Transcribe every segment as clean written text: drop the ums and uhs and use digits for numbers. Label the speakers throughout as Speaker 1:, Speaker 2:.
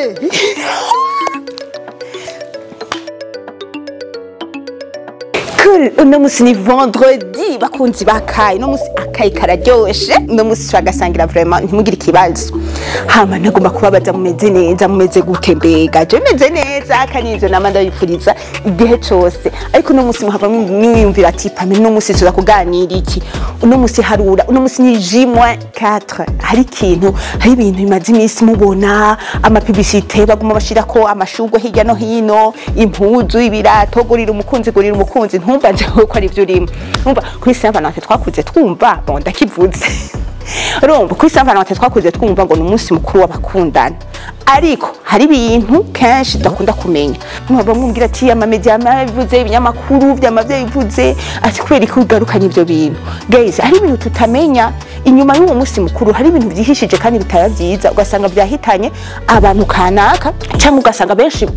Speaker 1: Eh. Cool, uno musi ni vendredi bakunzi bakayi, uno musi akayi kararyoshe, uno musi turagasangira vraiment ntimugire ikibazo. Hama nagomba kubabaza mumeze neza, mumeze gute mbega? Je meze neza kandi ivyo nama ndabipfuriza igihe cose. Ariko uno musi muhava mwiyumvira ati Pamela uno musi tuza kuganira iki? Uno musi harura, uno musi ni J-4. Hari ikintu, hari ibintu bimaze iminsi mubona, amapublicité baguma bashirako amashurwe hirya no hino, impuzu, ibirato, gurira umukunzi, gurira umukunzi, ntumva nje ko ari byo urimo. Ntumva kuri Saint Valentin twakuze twumva, bon ndakivuze. Urumva kuri Saint Valentin twakuze twumva ngo ni umunsi mukuru w'abakundana. Ariko hari ibintu kenshi tudakunda kumenya. Mwaba mumbwira ati ama media yabivuze, ibinyamakuru by'amavye bivuze, ati kubera ko ugarukanye ivyo bintu. Guys, hari ibintu tutamenya inyuma y'uwo munsi mukuru, hari ibintu byihishije kandi bitaba byiza, ugasanga byahitanye abantu kanaka cyangwa ugasanga benshi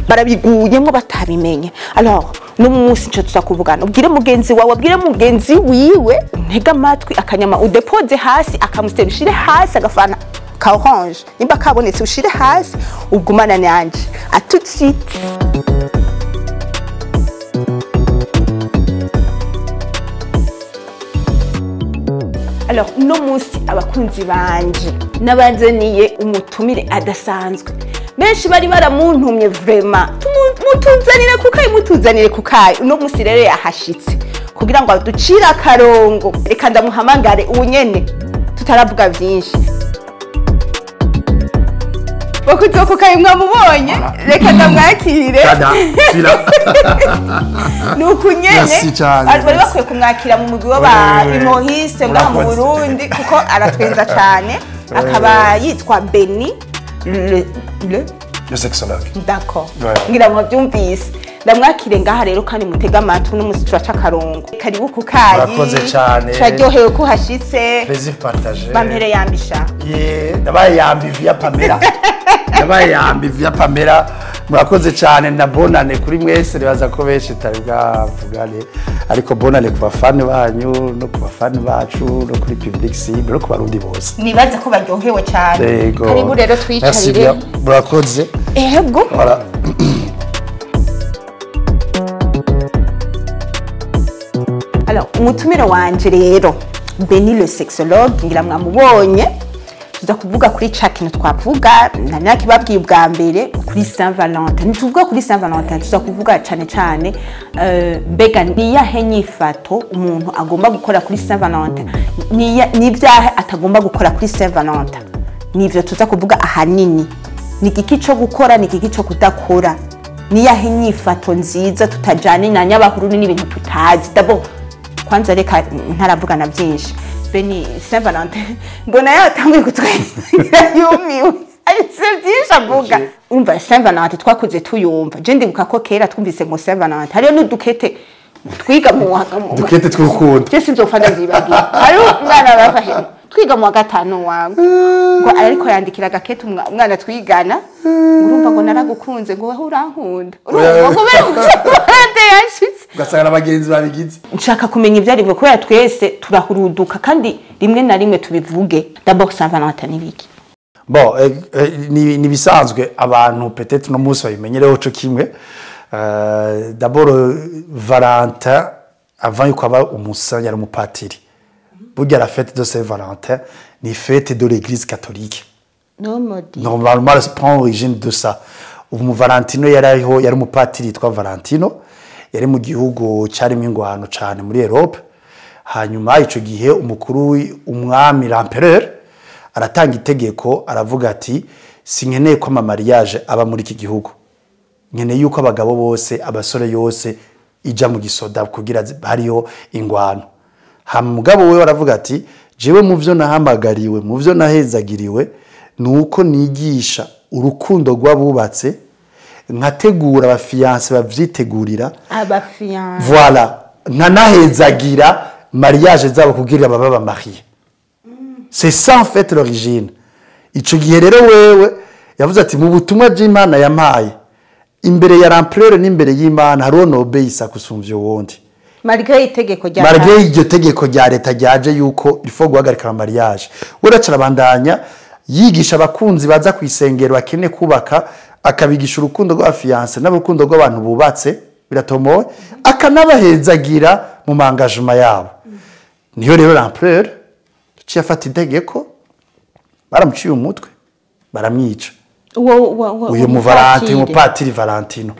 Speaker 1: barabiguyemo batabimenye. Alors, no munsi nco tuzakuvugana, ubwire mugenzi wawe, ubwire mugenzi wiwe, ntega amatwi akanyama udepoze hasi, akamusitera ushire hasi agafana ka orange, nimba kabonetse ushire hasi ugumana nanje. À tout de suite. Alors, no munsi abakunzi banje nabazaniye umutumire adasanzwe. Benshi bari baramuntumye vraiment, mutuzanire kukayi, mutuzanire kukayi. Uno munsi rero yahashitse kugira ngo aducire akarongo. Reka ndamuhamagare ubu nyene tutaravuga vyinshi. Bakunzi bo kukayi mwamubonye, reka ndamwakire. Nuko nyene bari bakwiye kumwakira mu mugwi w'aba humoristes ngaha mu Burundi kuko aratwenza cyane. Akaba yitwa Beni
Speaker 2: le sexologue.
Speaker 1: D'accord. Ngira ngo byumvise. Ndamwakire ngaha rero kandi mutega amatwi n'umusi turaca akarongo. Karibu kukayi.
Speaker 2: Murakoze cyane.
Speaker 1: Turaryohewe ko uhashitse.
Speaker 2: Plaisir partagé.
Speaker 1: Bampere yambisha.
Speaker 2: Yeah, ndabaye yambi via Pamela. Ndabaye yambi via Pamela. Murakoze cyane na bonane kuri mwese, nibaza ko benshi tutari bwavugane, ariko bonane ku bafani banyu no ku bafani bacu no kuri public cible no ku barundi bose.
Speaker 1: Nibaza ko baryohewe cyane. Karibu rero twicarire.
Speaker 2: Murakoze.
Speaker 1: Ego.
Speaker 2: Voilà.
Speaker 1: Alors, umutumire wanje rero Beni le sexologue, ngira mwamubonye. Tuza kuvuga kuri ca kintu twavuga nakibabwiye ubwa mbere kuri Saint Valentin. Ntituvuga kuri Saint Valentin, tuza kuvuga cane cane mbega niyahe nyifato umuntu agomba gukora kuri Saint Valentin, n'ivyahe atagomba gukora kuri Saint Valentin. Nivyo tuza kuvuga ahanini. Ni igiki co gukora, ni igiki co kudakora, niyahe nyifato nziza tutajane na nyabahuru n'ibintu tutazi. D'abord kwanza reka ntaravugana byinshi. Beni Saint Valentin mbona yatanguye kutwira yumiwe, ariko byinshi avuga. Umva Saint Valentin twakuze tuyumva, je ndibuka ko kera twumvise ngo Saint Valentin hariyo n'udukete twiga mu
Speaker 2: dukete tw'urukundo,
Speaker 1: je sinzopfa ndavyibagiye. Hari umwana bafashe twiga mu wa gatanu wawe ngo ariko yandikira agakete umwana twigana, urumva ngo naragukunze, ngo wewe urankunda, urumva ngo Valentin yashitse,
Speaker 2: ugasanga abagenzi babigize.
Speaker 1: Nshaka kumenya ivyo arivyo kubera twese turahuruduka kandi rimwe na rimwe tubivuge. D'abord Saint Valentin ni biki?
Speaker 2: Bon, ni bisanzwe abantu peut-être no munsi babimenyereho co kimwe. D'abord Valentin avant yuko aba umusa yari umupatiri. Burya la fête de Saint Valentin ni fête de l'église catholique. Normalement elle prend origine de ça. Umu Valentino yariho, yari umupatiri yitwa Valentino, yari mu gihugu cyarimo ingwano cyane muri Europe. Hanyuma ico gihe umukuru umwami l'empereur aratanga itegeko aravuga ati sinkeneye ko ama mariage aba muri iki gihugu, nkeneye yuko abagabo bose abasore yose ija mu gisoda kugira hariyo ingwano. Mugabo we aravuga ati jewe mu vyo nahamagariwe, mu vyo nahezagiriwe nuko nigisha urukundo rw'abubatse, nkategura abafiance bavyitegurira
Speaker 1: abafiance,
Speaker 2: voilà, nkanahezagira mariage zabo kugira baba marié. C'est ça en fait l'origine. Ico gihe rero wewe yavuze ati mu butumwa bw'Imana yampaye imbere ya l'empereur n'imbere y'Imana hariho nobeisa kusumvya uwundi.
Speaker 1: Malgré itegeko rya
Speaker 2: malgré iryo tegeko rya leta ryaje yuko il faut guhagarika mariage. Uracarabandanya Yigisha abakunzi baza ku isengero bakeneye kubaka, akabigisha urukundo rw'aba fiancés n'urukundo rw'abantu bubatse, biratomowe, akanabahezagira mu ma engagements yabo. Niyo rero l'empereur yaciye afata itegeko, baramuciye umutwe, baramwica.
Speaker 1: Uwo
Speaker 2: Uyu muvalanti,
Speaker 1: mupatiri.
Speaker 2: Umupatiri Valentino.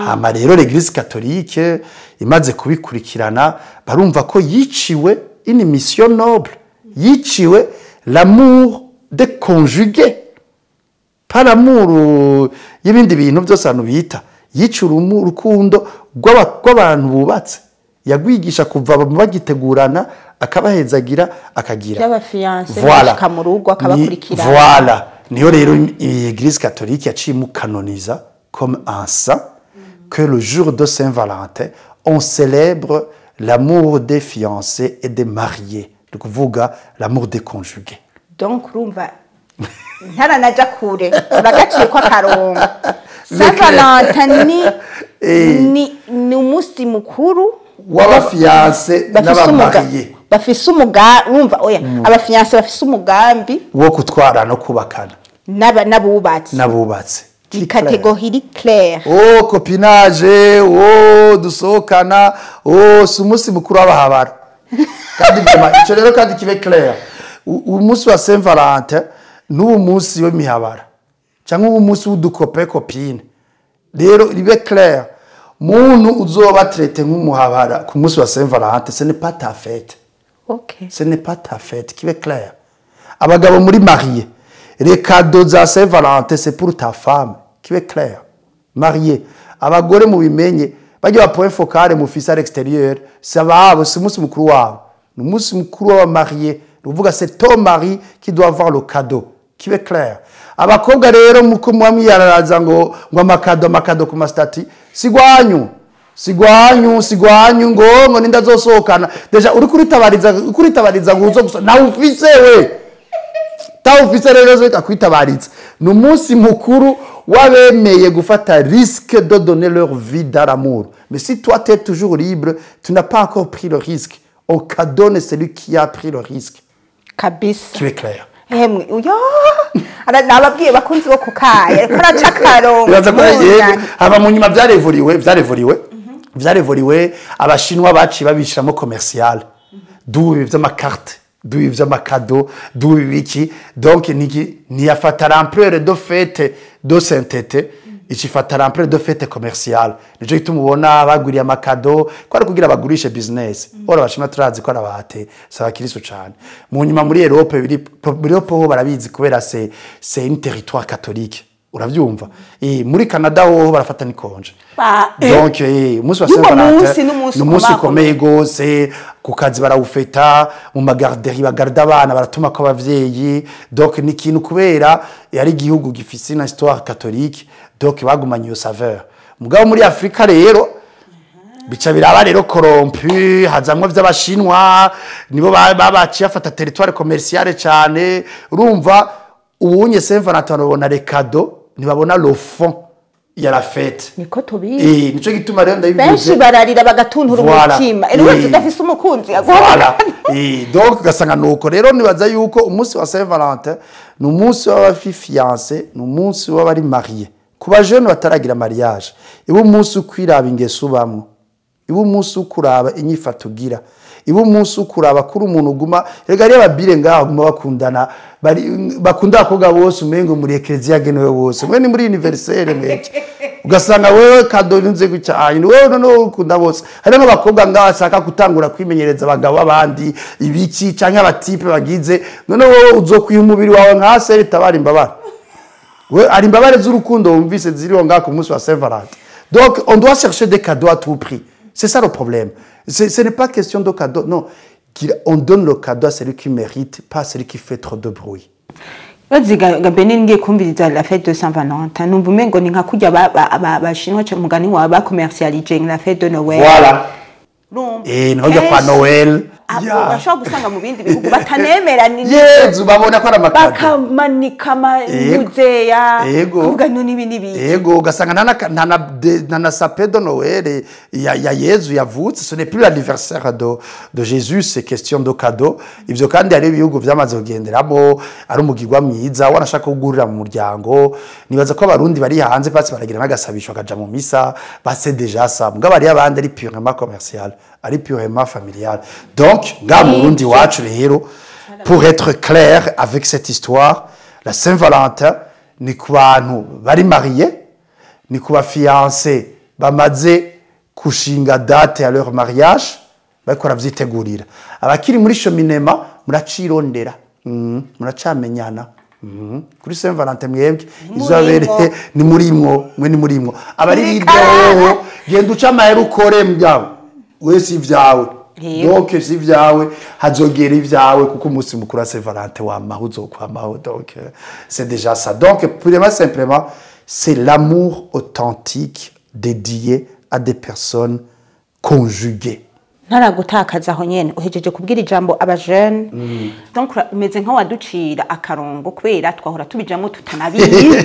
Speaker 2: Hama rero l'Église catholique imaze kubikurikirana, barumva ko yiciwe une mission noble, yiciwe l'amour des conjugués, pas l'amour y'ibindi bintu byose abantu bita. Yiciwe urukundo rw'abantu bubatse, yagwigisha kuva bagitegurana, akabahezagira, akagira
Speaker 1: By'aba fiancés,
Speaker 2: Voilà.
Speaker 1: bashika mu rugo akabakurikirana.
Speaker 2: Voilà, niyo rero Église catholique yaciye imukanoniza comme un saint, que le jour de Saint-Valentin on célèbre l'amour des fiancés et des mariés, ni ukuvuga l'amour des conjugués.
Speaker 1: Donc urumva ntaranaja kure, uragaciye ko akarongo. Saint Valentin ni umunsi mukuru
Speaker 2: w'aba fiancés
Speaker 1: bafise
Speaker 2: n'aba mariés.
Speaker 1: Bafise umugambi, urumva, oya, aba fiancés bafise umugambi
Speaker 2: wo kutwara no kubakana.
Speaker 1: N'abubatsi.
Speaker 2: N'abubatse.
Speaker 1: Ni catégorie iri claire.
Speaker 2: Oh, copinage, oh, dusohokana, oh, si umunsi mukuru w'abahabara. Kandi vraiment ico rero kandi kibe clair, umunsi wa Saint Valentin n'uwo munsi w'imihabara cyangwa uwo munsi w'udu copains copines, rero ribe clair: muntu uzoba traité nk'umuhabara ku munsi wa Saint Valentin, ce n'est pas ta fête. Ce n'est pas ta fête, kibe clair. Abagabo muri marié, les cadeaux za Saint Valentin, c'est pour ta femme, kibe clair. Marié, abagore mubimenye, bajya ba point focal mufise à l'extérieur, c'est ababo, si umunsi mukuru wabo, ni umunsi mukuru w'aba mariés. Ni ukuvuga c'est ton mari qui doit avoir le cadeau, kibe clair. Abakobwa rero, muko muba mwiyararaza ngo ama cadeaux, ama cadeaux ku ma statuts, sigwanyu, sigwanyu, sigwanyu, ngo ninda azosohokana. Déjà uri kuritabariza ngo uzo gusa nawe ufise, we tawufise rero zo akwitabariza. Ni umunsi mukuru w'abemeye gufata risque de donner leur vie dans l'amour. Mais si toi, tu es toujours libre, tu n'as pas encore pris le risque. On cadonne celui qui a pris le risque.
Speaker 1: Kabisa.
Speaker 2: Tu es clair.
Speaker 1: Hemwe uyo nababwiye, bakunzi bo kukaya, ariko araca akarongo.
Speaker 2: Bibaza ko yego.
Speaker 1: Muzanye.
Speaker 2: Haba mu nyuma byarevuriwe, Abashinwa baciye babishiramo commercial, d'où ibi vy'ama cartes, d'où ibi vy'ama cadeaux, d'où ibiki. Donc niki ntiyafata l'ampleur de fête de sainteté, icifata l'ampleur de fête commerciale. Nico gituma ubona bagwiriye ama cadeaux, ko ari kugira bagurishe business. Ora Abashinwa turazi ko arabate saba kirisu cane. Mu nyuma muri Europe, biri muri Europe ho barabizi, kubera c'est un territoire catholique, uravyumva. Muri Canada hoho barafata n'i congé. Donc umunsi wa
Speaker 1: Y'uwo
Speaker 2: Saint-Valentin
Speaker 1: munsi n'umunsi
Speaker 2: ni umunsi
Speaker 1: ukomakomeye.
Speaker 2: ukomeye gose. Ku kazi barawufeta, mu ma garderies bagarda abana, baratuma ko abavyeyi. Donc ni ikintu, kubera yari igihugu gifise na histoire catholique, donc bagumanye iyo saveur. Mugabo muri Afrika rero bica biraba rero corrompu, hazamwo vy'Abashinwa, nibo babaciye bafata territoire commerciale cane. Urumva ubunye Saint Valentin babona les cadeaux, ntibabona le fond ya la fête.
Speaker 1: Niko tubizi.
Speaker 2: Nico gituma rero ndabivuze.
Speaker 1: Benshi bararira bagatuntura
Speaker 2: Voilà.
Speaker 1: umutima wese udafise umukunzi.
Speaker 2: Voilà. Donc ugasanga nuko rero nibaza yuko umunsi wa Saint Valentin ni umunsi w'aba fiancés, ni umunsi w'abari mariés. Ku ba jeunes bataragira mariage, iba umunsi ukwiraba ingeso ubamwo, iba umunsi wo kuraba inyifato ugira, iba umunsi wo kuraba kuri umuntu uguma. Rega hariyo ababire ngaho baguma bakundana, bakunda abakobwa bose, umengo muri ekereziya yagenewe bose, mwe ni muri universelle mwebwe. Ugasanga wewe cadeau nze gutya, wewe noneho ukunda bose. Hari n'abakobwa ngaho bashaka gutangura kwimenyereza abagabo b'abandi ibiki, canke aba types bagize. None wowe uzokwiha umubiri wawe nka seri tabara imbabare? We ari imbabare z'urukundo wumvise ziriho ngaho ku munsi wa Saint Valentin. Donc on doit chercher des cadeaux à tout prix, c'est ça le problème. Ce n'est pas question de cadeau, non. On donne le cadeau à celui qui mérite, pas à celui qui fait trop de bruit.
Speaker 1: Baziga Beni, ngiye kumviriza la fête de Saint-Valentin, numva umengo ni nka kurya Abashinwa mugani wawe bacommercialije la fête de Noël.
Speaker 2: Voilà.
Speaker 1: Urumva?
Speaker 2: Et ntojya kwa
Speaker 1: Kenshi
Speaker 2: Noël.
Speaker 1: Bashobora gusanga mu bindi bihugu batanemera ni
Speaker 2: Yezu, babona ko ari ama cadeaux.
Speaker 1: Bakamanika amamuzeya kuvuga none ibi n'ibi.
Speaker 2: Ego, ugasanga nta na sapin de Noël ya Yezu yavutse. Ce n'est plus l'anniversaire de Jésus, c'est question de cadeau. Ivyo kandi hari ibihugu vyamaze kugenderamo, ari umugirwa mwiza wanashaka kugurira mu muryango. Nibaza ko abarundi bari hanze basi baragira n'agasabisho, bakaja mu misa, base déjà ça. Mugabo hariyo abandi ari purement commercial, ari purement familial. Donc nga mu Burundi wacu rero, pour être clair avec cette histoire, la Saint-Valentin ni ku bantu bari mariés, ni ku ba fiancés bamaze kushinga date ya leur mariage, bariko baravyitegurira. Abakiri muri cheminement, muracirondera, muracamenyana. Kuri Saint Valentin mwebwe izabere ni murimwo, mwe ni murimwo. Abari hirya hoho, genda uca amahera, ukore mbyawe we, si ivyawe. Donc si ivyawe, hazogera ivyawe, kuko umunsi mukuru wa Saint Valentin wamaho, uzokwamaho. Donc c'est déjà ça. Donc purement simplement, c'est l'amour authentique dédié à des personnes conjuguées.
Speaker 1: Ntaragutakaza, aho nyene uhejeje kubwira ijambo abajene. Donc umeze nk'awaducira akarongo, kubera twahora tubijamo tutanabizi,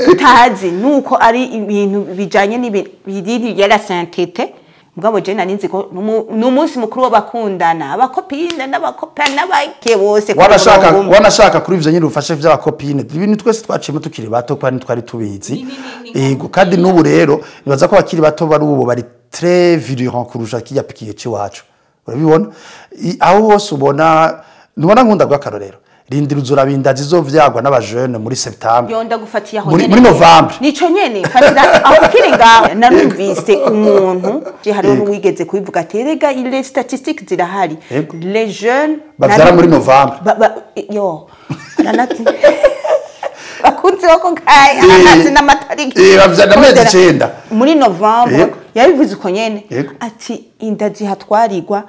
Speaker 1: tutazi nuko ari ibintu bijanye n'ibiri ya la sainteté. Mugabo je nari nzi ko ni umunsi mukuru w'abakundana, aba copines n'aba copains n'abake bose ku
Speaker 2: Wanashaka
Speaker 1: murongo umwe.
Speaker 2: Wanashaka kuri ivyo nyine ufashe vy'aba copines, ibintu twese twaciyemo tukiri bato kandi twari tubizi. Yego, kandi n'ubu rero nibaza ko abakiri bato bari ubu bari très virulent kurusha kirya pikiye c'iwacu. Urabibona, aho hose ubona, ntubona nkunda bw'akarorero, rindira uzurabinda zizovyagwa n'abajene muri septembre.
Speaker 1: Yo, ndagufatiye aho
Speaker 2: Muri
Speaker 1: nyene.
Speaker 2: muri novembre.
Speaker 1: Nico nyene, fatira aho ukiri ngaho. Narumvise umuntu je, hariho n'uwigeze kubivuga ati: "Erega les statistiques zirahari." Les jeunes
Speaker 2: Bavyara muri novembre.
Speaker 1: Yo, aranati bakunze ko kai aranati n'amatariki.
Speaker 2: Bavyara amezi 9.
Speaker 1: Muri novembre. Yabivuze uko nyene. Ati inda zihatwarirwa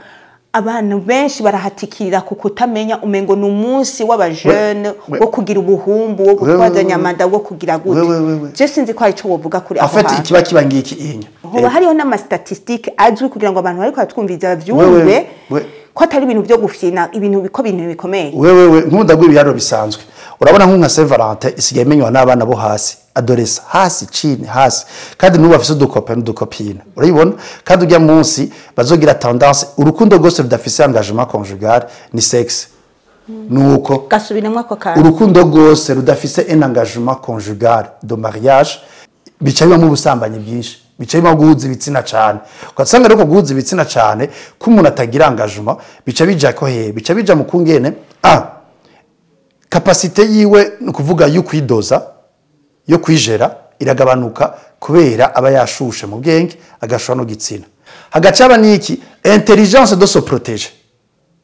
Speaker 1: abantu benshi barahatikirira ku kutamenya, umengo ni umunsi w'abajene wo kugira ubuhumbu, wo gutwazanya amanda, wo kugira gute.
Speaker 2: We.
Speaker 1: Je sinzi ko hari ico wovuga kuri
Speaker 2: En
Speaker 1: aho
Speaker 2: fait,
Speaker 1: hantu.
Speaker 2: ikiba kiba ngiki inya.
Speaker 1: Hoba hariho n'ama statistiques azwi kugira ngo abantu bariko baratwumviriza bavyumve
Speaker 2: We.
Speaker 1: ko atari ibintu vyo gufyina, ibintu ko ibintu bikomeye.
Speaker 2: Wewe nkunda ibiharuro bisanzwe. Urabona nka Saint Valentin isigaye imenywa n'abana bo hasi, adolescents, hasi chini hasi, kandi n'ubu bafise udu copains n'udu copines. Urabibona, kandi ujya munsi bazogira tendance, urukundo rwose rudafise engagement conjugal ni sexe, nuko.
Speaker 1: Gasubiremwo ako kantu.
Speaker 2: Urukundo rwose rudafise un engagement conjugal de mariage bica bibamo ubusambanyi bwinshi, bica bibamo guhuza ibitsina cane. Ugasanga rero guhuza ibitsina cane ko umuntu atagira engagement bica bija ko he, bica bija mu kungene a capacité yiwe, ni ukuvuga yo kwidoza, yo kwijera, iragabanuka kubera aba yashushe mu bwenge, agashobora no gitsina. Hagaca haba n'iki? Intelligence de se protéger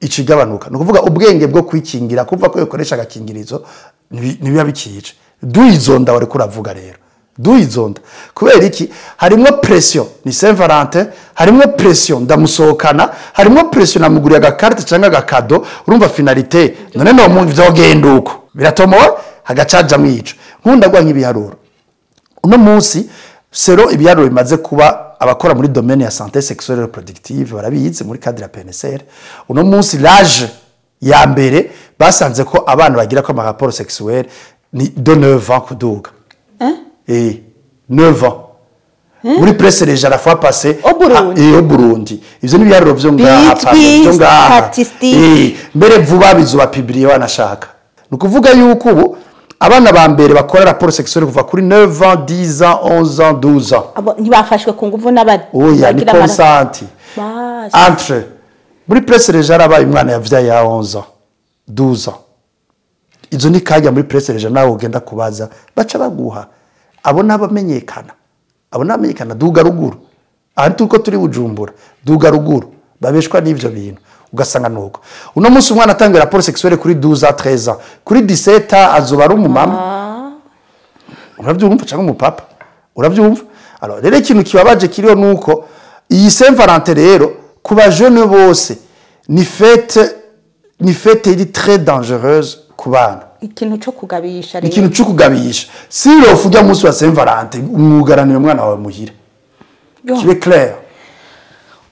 Speaker 2: ikigabanuka, ni ukuvuga ubwenge bwo kwikingira, kuva ko yokoresha agakingirizo ntibiba bikica. Duizonda wariko uravuga rero, duizonda kubera iki? Harimwo pression, ni Saint Valentin, harimwo pression, ndamusohokana, harimwo pression, namuguriye aga carte cyangwa aga cadeau. Urumva finalité none no mu vyogenda uko biratomowe, hagacajamwo ico. Nkunda gwa nk'ibiharuro uno munsi, sero ibiharuro bimaze kuba, abakora muri domaine ya santé sexuelle reproductive barabizi, muri cadre ya PNSR. Uno munsi l'âge ya mbere basanze ko abana bagira ko ama rapports sexuels ni de 9 ans kuduga. Eh, 9 ans muri presse déjà la fois passée.
Speaker 1: Au Burundi.
Speaker 2: Ah, eh, au Burundi. Ivyo ni ibiharuro vyo ngaha.
Speaker 1: Bizwi,
Speaker 2: Pardon, vyo ngaha.
Speaker 1: Statistique.
Speaker 2: Eh, mbere vuba bizuba publié wanashaka. Ni ukuvuga yuko ubu abana ba mbere bakora rapport sexuel kuva kuri 9 ans, 10 ans, 11 ans, 12 ans.
Speaker 1: Abo ntibafashwe ku nguvu n'aba
Speaker 2: Oya, ni
Speaker 1: bagira
Speaker 2: consenti.
Speaker 1: Basi.
Speaker 2: Entre muri presse déjà arabaye umwana yavyaye ya 11 ans, 12 ans. Izo ni kajya muri presse déjà, nawe ugenda kubaza baca baguha. Abo n'abamenyekana, abo n'abamenyekana. Duga ruguru, aha turiko turi Bujumbura, duga ruguru babeshwa n'ivyo bintu, ugasanga nuko uno munsi umwana atangira rapport sexuelle kuri 12 ans, 13 ans, kuri 17 ans azoba ari umumama, urabyumva, cyangwa umupapa, urabyumva. Alors rero ikintu kibabaje kiriho nuko iyi Saint Valentin rero ku bajene bose ni fête iri très dangereuse ku bana.
Speaker 1: Ikintu cyo kugabisha rero.
Speaker 2: Ikintu cyo kugabisha, si rofu ujya munsi wa Saint Valentin umwugaranira umwana wawe muhira.
Speaker 1: Yo.
Speaker 2: Kibe clair.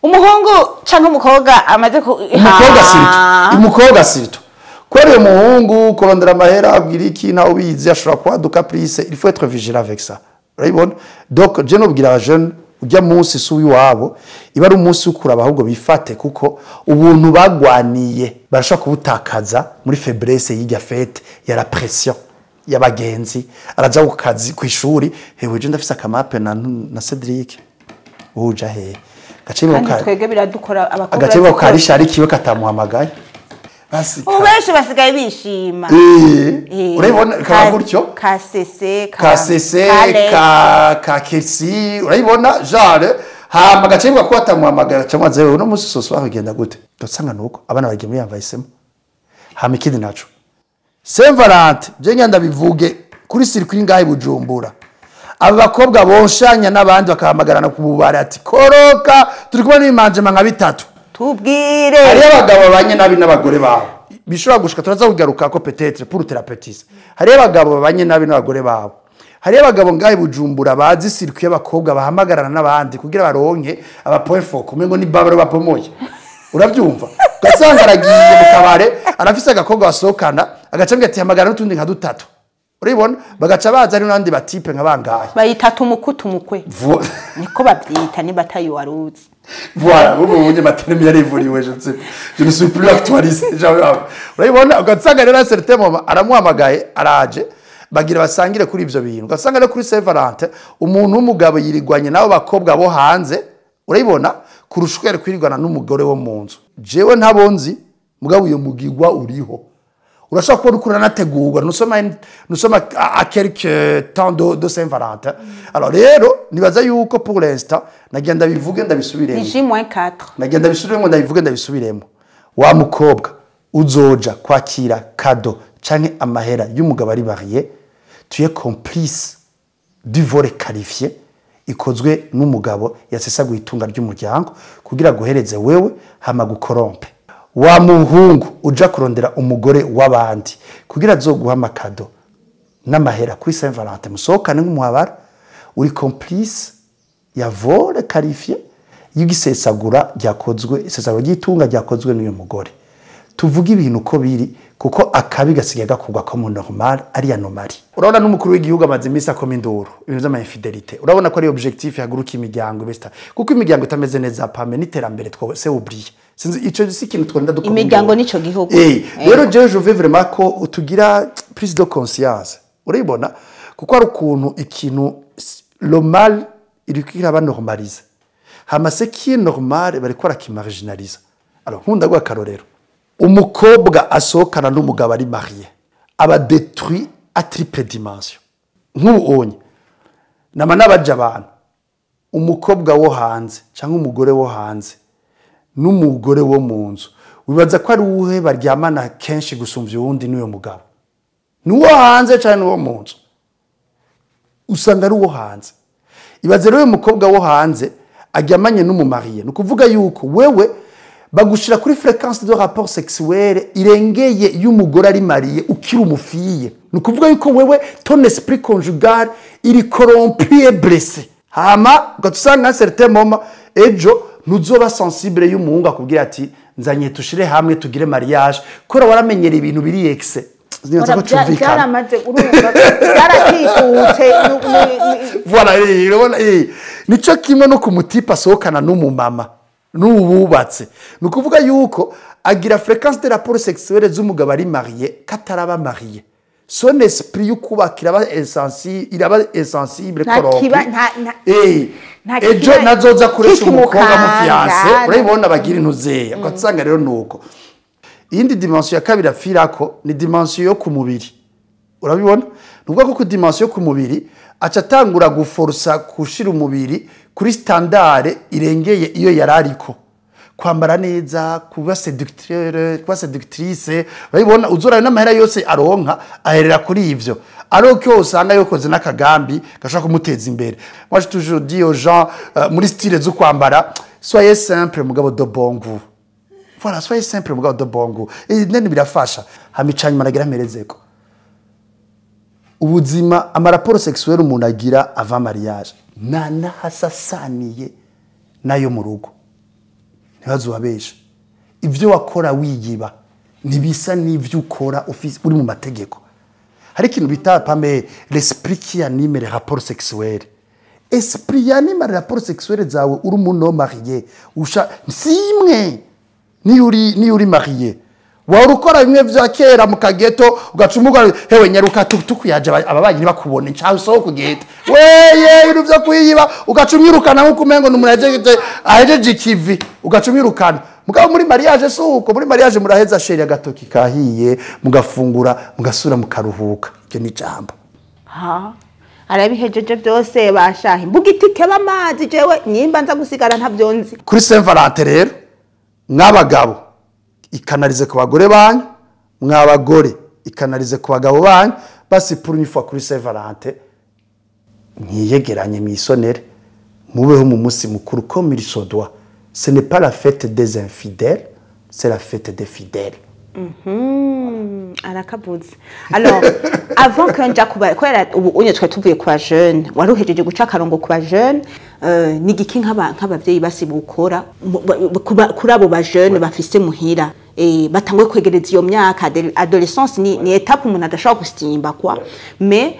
Speaker 1: Umuhungu canke umukobwa amaze ku
Speaker 2: Umukobwa surtout, umukobwa surtout, kubera uyu muhungu kurondera amahera abwira iki, ntawe ubizi, ashobora kwaduka prise. Il faut être vigilant avec ça, urabibona. Donc je nobwira aba jeunes, ujya munsi si uw'iwabo, iba ari umunsi wo kuraba, ahubwo bifate, kuko ubuntu bagwaniye barashobora kubutakaza muri faiblesse y'irya fête, ya la pression y'abagenzi. Araja ku kazi, ku ishuri: "Hewe, je ndafise akamape na Cedric, uja hehe?" Gaciro
Speaker 1: Kandi
Speaker 2: ka
Speaker 1: twebwe biradukora abakobwa.
Speaker 2: Agaciro ka Richard kiwe katamuhamagaye. Basi
Speaker 1: Ubu benshi basigaye bishima.
Speaker 2: Urabibona kaba gutyo.
Speaker 1: Ka sese.
Speaker 2: Ka sese.
Speaker 1: Ka
Speaker 2: Ka Kersi, urabibona, genre hama gaciro ko atamuhamagara cyangwa zewe uno munsi ce soir bigenda gute? Dusanga nuko abana bagiye muri yamvahisemo. Hama ikindi naco, Saint Valentin, je ngenda bivuge kuri circuit ngahe Bujumbura, aba bakobwa bonshanya n'abandi bakahamagarana ku bubare ati: "Koroka, turi kubona ibimanjema nka bitatu."
Speaker 1: Tubwire.
Speaker 2: Hariyo abagabo babanye nabi n'abagore babo, bishobora gushika, turaza kugaruka ko peut-être pour thérapeutise. Hariyo abagabo babanye nabi n'abagore babo, hariyo abagabo ngahe Bujumbura bazi circuit y'abakobwa bahamagarana n'abandi kugira baronke aba point fort, umengo ni babaro bapomoye, urabyumva. Ugasanga aragiye mu kabare, arafise agakobwa basohokana, agaca ambwira ati: "Hamagara n'utundi nka dutatu." Uribona, bagaca baza ari n'abandi ba types nka bangahe.
Speaker 1: Bayita tumuku tumukwe. Niko babyita, niba atayo waruzi.
Speaker 2: Voilà, ubu bunye ma termes yarivuriwe, je ne sais, je ne suis plus actualisé. Genre, urabibona, ugasanga rero à certain moment aramuhamagaye, araje, bagira basangire kuri ivyo bintu. Ugasanga rero kuri Saint Valentin umuntu w'umugabo yirigwanye n'abo bakobwa bo hanze, urabibona, kurusha uko yari kwirigwana n'umugore wo mu nzu. Jewe ntabonzi, mugabo uyo mugigwa uriho, urashobora kubona ukuntu anategurwa. Nous sommes à quelques temps de Saint Valentin. Alors rero nibaza yuko pour l'instant nagenda bivuge, ndabisubiremo.
Speaker 1: Ni J-4.
Speaker 2: Nagenda bisubiremo, ndabivuge, ndabisubiremo: wa mukobwa uzoja kwakira cadeau canke amahera y'umugabo ari marié, tu es complice du vol qualifié ikozwe n'umugabo yasesaguye itunga ry'umuryango kugira guhereze wewe hama gukorompe. Wa muhungu uja kurondera umugore w'abandi kugira azoguha ama cadeaux n'amahera kuri Saint Valentin, musohokane nk'umuhabara, uri complice ya vol qualifié y'igisesagura ryakozwe, isesagura ry'itunga ryakozwe n'uyu mugore. Tuvuge ibintu uko biri, kuko akabi gasigaye gakorwa ko mu normal ari anomalie. Urabona n'umukuru w'igihugu amaze iminsi akoma induru ibintu vy'ama infidélité. Urabona ko ari objectif yahaguruka imiryango besta, kuko imiryango itameze neza pame n'iterambere two c'est oublié. Sinzi, ico si ikintu twenda dukoma
Speaker 1: Imiryango
Speaker 2: induru.
Speaker 1: Nico gihugu.
Speaker 2: Rero jewe je veux vraiment ko tugira prise de conscience, urabibona, kuko hari ukuntu ikintu le mal iriko iraba normaliser, hama ce qui est normal bariko barakimarginaliza. Alors nkunda guha akarorero: umukobwa asohokana n'umugabo ari marié aba détruit à triple dimension. Nk'ubu onye nama n'abaja abantu, umukobwa wo hanze cyangwa umugore wo hanze n'umugore wo mu nzu, wibaza ko ari uwuhe baryamana kenshi gusumvya uwundi n'uyo mugabo? Ni uwo hanze cyangwa ni uwo mu nzu? Usanga ari uwo hanze. Ibaze rero uyu mukobwa wo hanze aryamanye n'umu marié, ni ukuvuga yuko wewe bagushira kuri fréquence de rapport sexuel irengeye y'umugore ari marié ukiri umu fille. Ni ukuvuga yuko wewe ton esprit conjugal iri corrompu et blessé, hama ugaca usanga un certain moment ejo ntuzoba sensible y'umuhungu akubwira ati: "Nzanye tushire hamwe tugire mariage", kubera waramenyera ibintu biri excès. Nibaza ko cumvikana.
Speaker 1: Byaramaze, urumva byaratikutse.
Speaker 2: Voilà, urabona, nico kimwe no ku mu type asohokana n'umumama n'uwubatse. Ni ukuvuga yuko agira fréquence de rapport sexuel z'umugabo ari marié kataraba marié, son esprit y'ukubaka iraba insensible, iraba insensible,
Speaker 1: Nta
Speaker 2: corrompu.
Speaker 1: Nta
Speaker 2: Ejo
Speaker 1: kiba
Speaker 2: nazoza kuresha umukobwa
Speaker 1: kikimukanga.
Speaker 2: mu fiancé, urabibona, bagira intuzeya, ugasanga rero nuko. Iyindi dimension ya kabiri apfirako ni dimension yo ku mubiri, urabibona. Ni ukuvuga ko ku dimension yo ku mubiri aca atangura guforusa gushira umubiri kuri standard irengeye iyo yari ariko, kwambara neza, kuba séducteur, kuba séductrice, urabibona. Uzora n'amahera yose aronka aherera kuri ivyo, ariko usanga yokoze n'akagambi gashobora kumuteza imbere. Moi, j'ai toujours dit aux gens, muri style zo kwambara, soyez simple mugabo de bon goût. Voilà, soyez simple mugabo de bon goût. Nene birafasha. Hama icanyuma nagira mperezeko, ubuzima, ama rapports sexuels umuntu agira avant mariage nta n'ahasasaniye nayo mu rugo. Ntibazubabesha. Ivyo wakora wiyiba ntibisa n'ivyo ukora uri mu mategeko. Hari ikintu bita pame l'esprit qui anime les rapports sexuels. Esprit yanime les rapports sexuels zawe uri umu non marié usha si imwe niyo uri marié. Wari ukora bimwe vya kera mu kageto, ugaca umuga hewe nyaruka tukuyaje ababanyi ntibakubone nca usohoka ugenda weye ibintu vyo kwiyiba, ugaca umwirukana nkuko umengo ni umuntu ahejeje ikivi, ugaca umwirukana. Mugabo muri mariage si uko, muri mariage muraheza chéri agatoki kahiye, mugafungura, mugasubira mukaruhuka. Iryo ni ijambo.
Speaker 1: Ha, arabihejeje byose bashahe mbuga itike b'amazi, jewe nyimba nza gusigara ntabyo nzi.
Speaker 2: Kuri Saint Valentin rero, mw'abagabo ikanarize ku bagore banyu, mw'abagore ikanarize ku bagabo banyu. Basi pour une fois kuri Saint Valentin mwiyegeranye mwisonere, mubeho mu munsi mukuru comme il se doit. Ce n'est pas la fête des infidèles, c'est la fête des fidèles.
Speaker 1: Arakavuze. Alors, avant que nja kuba kubera ubu unye twe tuvuye kwa jeune, wari uhejeje guca akarongo ku jeune, ni igiki nk'abavyeyi basi bukora kuri abo ba jeune bafise muhira batangwe kwegereza iyo myaka adolescence? Ni étape umuntu adashobora gusimba kwa, mais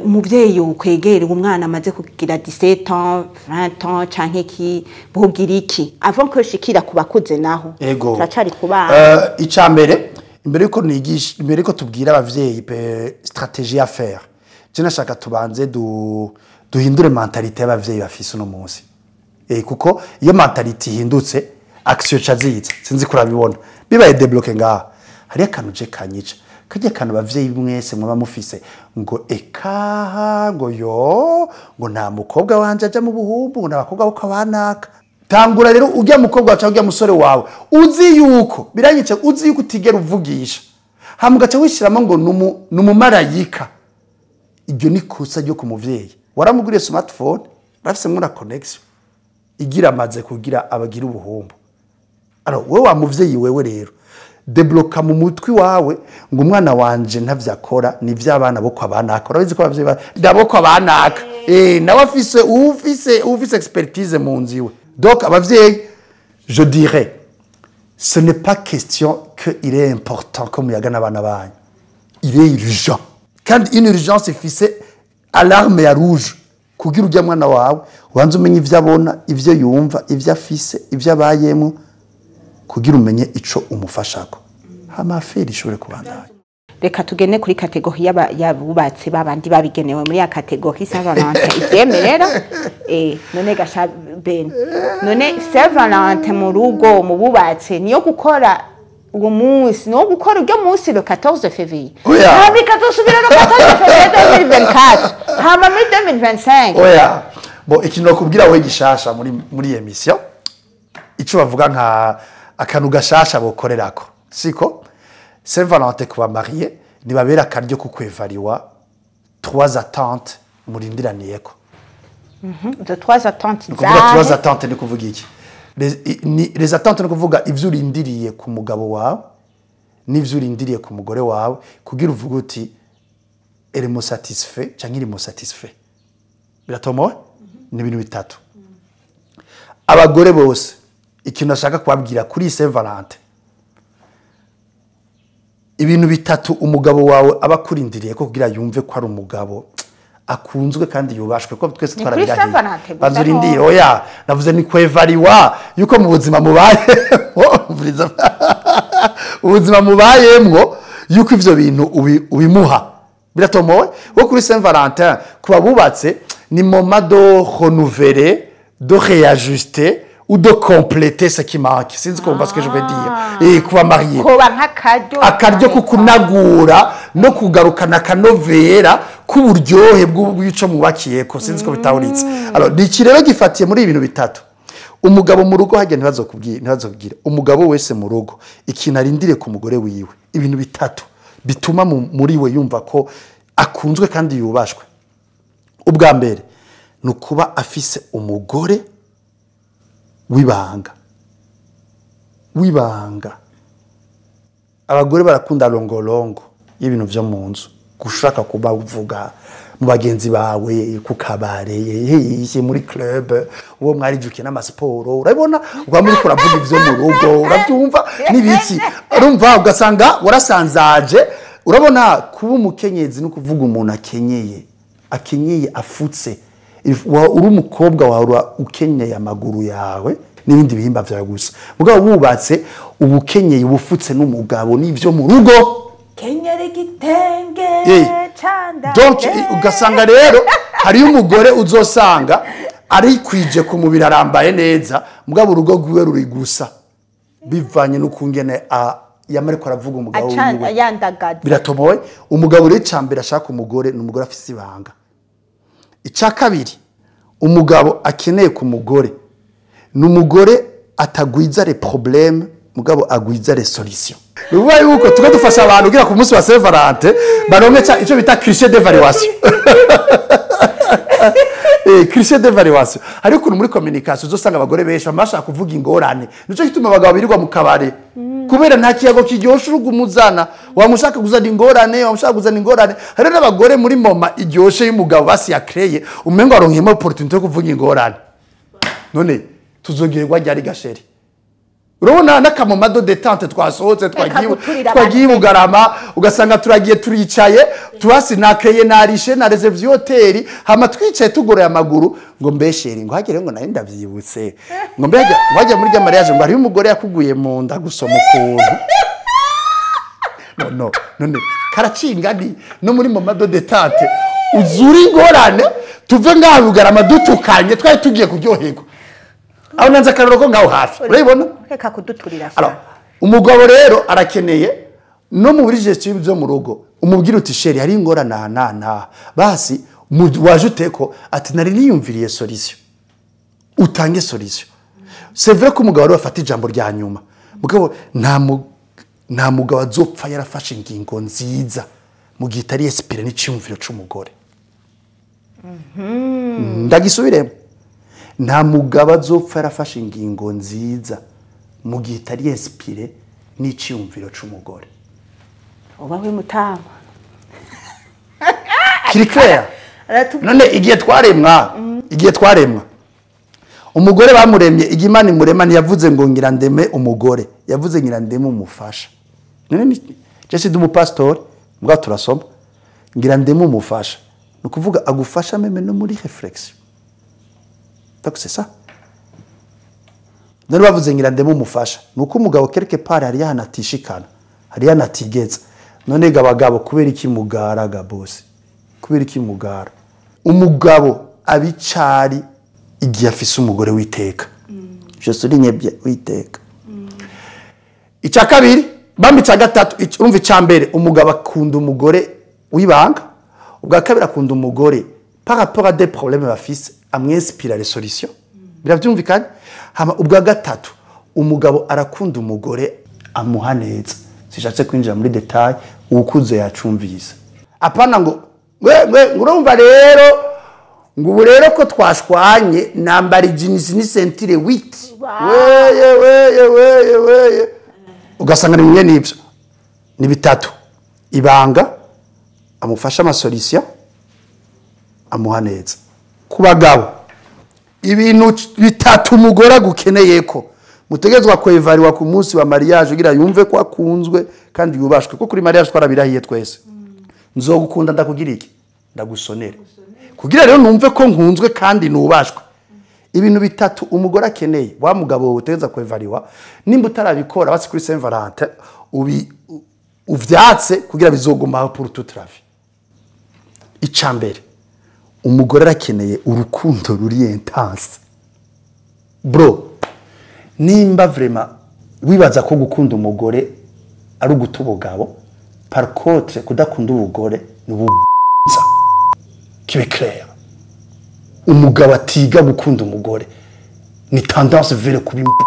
Speaker 1: umuvyeyi ukwegera umwana amaze kugira 17 ans, 20 ans canke ki, bogira iki avant que shikira ku bakuze naho?
Speaker 2: Ego.
Speaker 1: Turacari ku bana.
Speaker 2: Icya mbere, imbere yuko nigisha, imbere yuko tubwira abavyeyi pe stratégie à faire, je nashaka tubanze duhindure mentalité y'abavyeyi bafise uno munsi. Kuko iyo mentalité ihindutse, action ca ziza. Sinzi kurabibona bibaye débloqué ngaha. Hari akantu je kanyica, kajya kantu abavyeyi mwese mwaba mufise ngo ekaha, ngo yo, ngo nta mukobwa wanje aja mu buhumbu, ngo nta bakobwa bo kwa banaka. Tangura rero ujya mukobwa wawe cyangwa ujya musore wawe uzi yuko biranyica, uzi yuko utigera uvugisha, hama ugaca wishyiramo ngo numumarayika. Iryo ni kosa ryo ku muvyeyi. Waramuguriye smartphone, urafise na connexion igira amaze kugira abagira ubuhumbu. Alors wewe wa muvyeyi, wewe rero débloqua mu mutwi wawe ngo umwana wanje ntavyakora ni vy'abana bo kwa banaka. Urabizi ko abavyeyi ndabo kwa banaka nawe afise ufise expertise mu nzu iwe. Donc abavyeyi, je dirais, ce n'est pas question que il est important ko muyaga n'abana banyu, il est urgent. Kandi une urgence ifise alarme ya rouge kugira ujya mwana wawe ubanze umenye ivyo abona, ivyo yumva, ivyo afise, ivyo abayemwo, kugira umenye ico umufashako, hama affaire ishobore kubandanya.
Speaker 1: Reka tugende kuri catégorie y'abubatsi, babandi babigenewe muri ya catégorie Saint Valentin ivyemerera. None gasha Ben, none Saint Valentin mu rugo, mu bubatse, niyo gukora uwo munsi, niwo gukora uryo munsi le 14 février?
Speaker 2: Oya.
Speaker 1: Hama ikazosubira le 14 février 2024, hama muri 2025?
Speaker 2: Oya, bo ikintu nakubwira wowe gishasha muri émission, ico bavuga nka akantu gashasha bokorerako, siko Saint Valentin kuba marié nibabera akaryo ko kwévalua trois attentes murindiraniyeko.
Speaker 1: De trois attentes?
Speaker 2: Ni ukuvuga trois
Speaker 1: Zahe?
Speaker 2: attentes ni kuvuga iki? Les attentes ni kuvuga ivyo urindiriye ku mugabo wawe n'ivyo urindiriye ku mugore wawe kugira uvuge uti elle me satisfait canke il me satisfait. Biratomowe? Ni ibintu bitatu. Abagore bose, ikintu nashaka kubabwira kuri Saint Valentin, ibintu bitatu umugabo wawe aba akurindiriye ko kugira yumve ko ari umugabo akunzwe kandi yubashwe, ko twese
Speaker 1: Ni kuri
Speaker 2: twarabirahiye.
Speaker 1: Saint Valentin gusa?
Speaker 2: Banza urindire.
Speaker 1: No.
Speaker 2: Oya, navuze ni kwévalua yuko mu buzima mubayemo, ubuzima mubayemwo, yuko ivyo bintu ubimuha. Biratomowe wo kuri Saint Valentin kuba bubatse ni moment de renouveler, de réajuster ou de compléter ce qui manque. Sinzi ko ce que je veux dire. Et kuba marié
Speaker 1: Koba nk'akaryo.
Speaker 2: Akaryo ko kunagura no kugarukana akanovera k'uburyohe bw'ico mwubakiyeko. Sinzi ko bitahuritse. Alors ni iki rero gifatiye muri ibintu bitatu. Umugabo mu rugo hajya ntibazokubwira, umugabo wese mu rugo ikintu arindiriye ku mugore wiwe, ibintu bitatu bituma muri we yumva ko akunzwe kandi yubashwe. Ubwa mbere ni ukuba afise umugore w'ibanga, w'ibanga. Abagore barakunda longolongo y'ibintu vyo mu nzu, gushaka kuba uvuga Mu bagenzi bawe, ku kabare, hehe, muri club, uwo mwarijukiye n'amasiporo, urabibona, ukaba muri kuravuga ivyo mu rugo, urabyumva n'ibiki, urumva ugasanga warasanzaje. Urabona, kuba umukenyezi no kuvuga umuntu akenyeye, akenyeye afutse. Uri umukobwa wawe ukenyeye amaguru yawe n'ibindi bihimba vyawe gusa, mugabo wubatse ubukenyeye ubufutse n'umugabo n'ivyo mu rugo.
Speaker 1: Kenyera igitenge canda.
Speaker 2: Donc ugasanga rero hariyo umugore uzosanga arikwije ku mubiri, arambaye neza, mugabo urugo rwiwe ruri gusa bivanye n'ukungene yamariko aravuga umugabo wiwe.
Speaker 1: Yandagaza.
Speaker 2: Biratomoye. Umugabo rero, icambere ashaka umugore ni umugore afise ibanga. Icya kabiri umugabo akeneye ku mugore ni umugore atagwiza les problèmes, mugabo agwiza les solutions. Ni ukuvuga yuko tuba dufasha abantu kugira ku munsi wa Saint Valentin baronke icyo bita cliché d'évaluation. Cliché d'évaluation, hariho ukuntu muri communication uzosanga abagore benshi bama bashaka kuvuga ingorane. Nico gituma abagabo birirwa mu kabare, kubera nta kiyago kiryoshe urugumuzana, wamushaka kuzana ingorane, wamushaka kuzana ingorane. Hariho n'abagore muri moment iryoshe y'umugabo basi yakreye, umengo aronkeyemo opportunité yo kuvuga ingorane. None tuzogerwa ryari ga chéri? Urabona n'aka moment de détente twasohotse, twagiye,
Speaker 1: guturira.
Speaker 2: Twagiye i Bugarama, ugasanga turagiye, turicaye, turasi nakeye, narishe na réservé hôtel, hama twicaye tugoroye amaguru, ngo mbe chéri, ngo hagere, ngo nari ndavyibutse, ngo mbe wajya muri rya mariage, ngo hariyo umugore yakuguye mu nda gusoma ukuntu. No, no, none karacingani no muri moment de détente uzura ingorane, tuve ngaho Bugarama dutukanye, twari tugiye kuryoherwa. Aho nanze akararo ko ngaho hafi, urabibona.
Speaker 1: Reka kuduturira.
Speaker 2: Alors, umugabo rero arakeneye no muri gestion byo mu rugo umubwira uti: "Chéri, hari ingorane aha n'aha n'aha." Basi waje ko ati: "Nari niyumviriye solution." Utange solution. C'est vrai ko umugabo ariwe afata ijambo rya nyuma, mugabo nta mugabo azopfa yarafashe ingingo nziza mu gihe itari inspiré n'iciyumviro c'umugore. Ndagisubiremo: nta mugabo azopfa yarafashe ingingo nziza mu gihe itari inspiré n'iciyumviro c'umugore.
Speaker 1: Uba mutama.
Speaker 2: Kiri clair.
Speaker 1: Aratubwira.
Speaker 2: None igihe twaremwa, umugore bamuremye, igihe Imana imurema, ntiyavuze ngo ngira ndeme umugore, yavuze ngira ndeme umufasha. None je si umupasitori, mbwa turasoma ngira ndeme umufasha, ni ukuvuga agufasha même no muri réflexion. Donc c'est ça. None bavuze ngira ndeme umufasha, ni uko umugabo quelque part hari ahantu atishikana, hari ahantu atigeza. None ga abagabo, kubera iki mugara ga bose? Kubera iki mugara? Umugabo abicari igihe afise umugore witeka, je souligne bien, witeka. Icya kabiri bamba, icya gatatu, urumva, icya mbere umugabo akunda umugore w'ibanga, ubwa kabiri akunda umugore par rapport à des problèmes bafise amwinspira les solutions. Biravyumvikanye. Hama ubwa gatatu umugabo arakunda umugore amuha neza. Sishatse kwinjira muri détail, uwukuze yacumvise. Apana ngo we urumva rero, ngo ubu rero ko twashwanye nambara ijinisi ni ceinture 8, weye weye weye weye, ugasanga ni bimwe n'ibyo. Ni bitatu: ibanga, amufasha ama solution, amuha neza. Ku bagabo, ibintu bitatu umugore agukeneye ko mutegezwa kwevariwa ku munsi wa mariage kugira yumve ko akunzwe kandi yubashwe, kuko kuri mariage twarabirahiye twese: nzogukunda, ndakugira iki, ndagusonere. Kugira rero numve ko nkunzwe kandi nubashwe, ibintu bitatu umugore akeneye, wa mugabo wowe utegeza kwevariwa, nimba utarabikora basi kuri Saint Valentin ubi uvyatse kugira bizogumaho pour toute la vie. Icambere, umugore arakeneye urukundo ruri intense. Bro, nimba vraiment wibaza ko gukunda umugore ari uguta ubugabo, par contre kudakunda ubugore ni ubuza. Kibe clair: umugabo atiga gukunda umugore ni tendance vers kuba imbuza.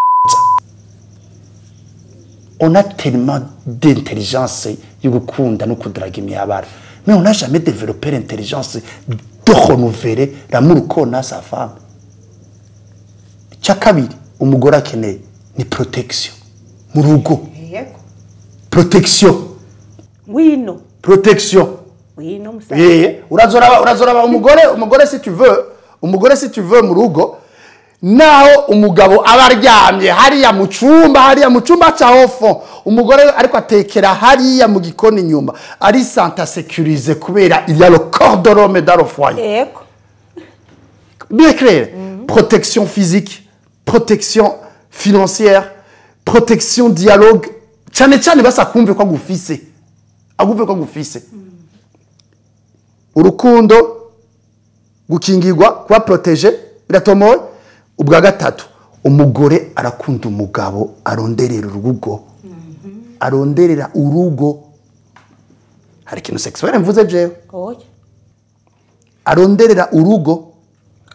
Speaker 2: On a tellement d'intelligence yo gukunda no kudraga imyabara, mais on n'a jamais développé l'intelligence de renouveler l'amour qu'on a sa femme. Icya kabiri umugore akeneye ni protection mu rugo.
Speaker 1: Yego.
Speaker 2: Protection.
Speaker 1: Ngwino.
Speaker 2: Protection.
Speaker 1: Oui, no musa.
Speaker 2: Urazoraba umugore si tu veux, umugore si tu veux mu rugo, naho umugabo aba aryamye hariya mu cumba, hariya mu cumba ca au fond, umugore ariko atekera hariya mu gikoni inyuma, ari santa sécurisé kubera il y a le corps de l'homme dans le foyer. Bien clair. Protection physique, protection financière, protection dialogue. Cyane cyane basa kumve ko agufise. Agumve ko agufise. Urukundo, gukingirwa, kuba protégé, biratomoye. Ubwa gatatu, umugore arakunda umugabo aronderera urugo. Aronderera urugo. Hari ikintu sexuel mvuze jewe?
Speaker 1: Oya.
Speaker 2: Aronderera urugo.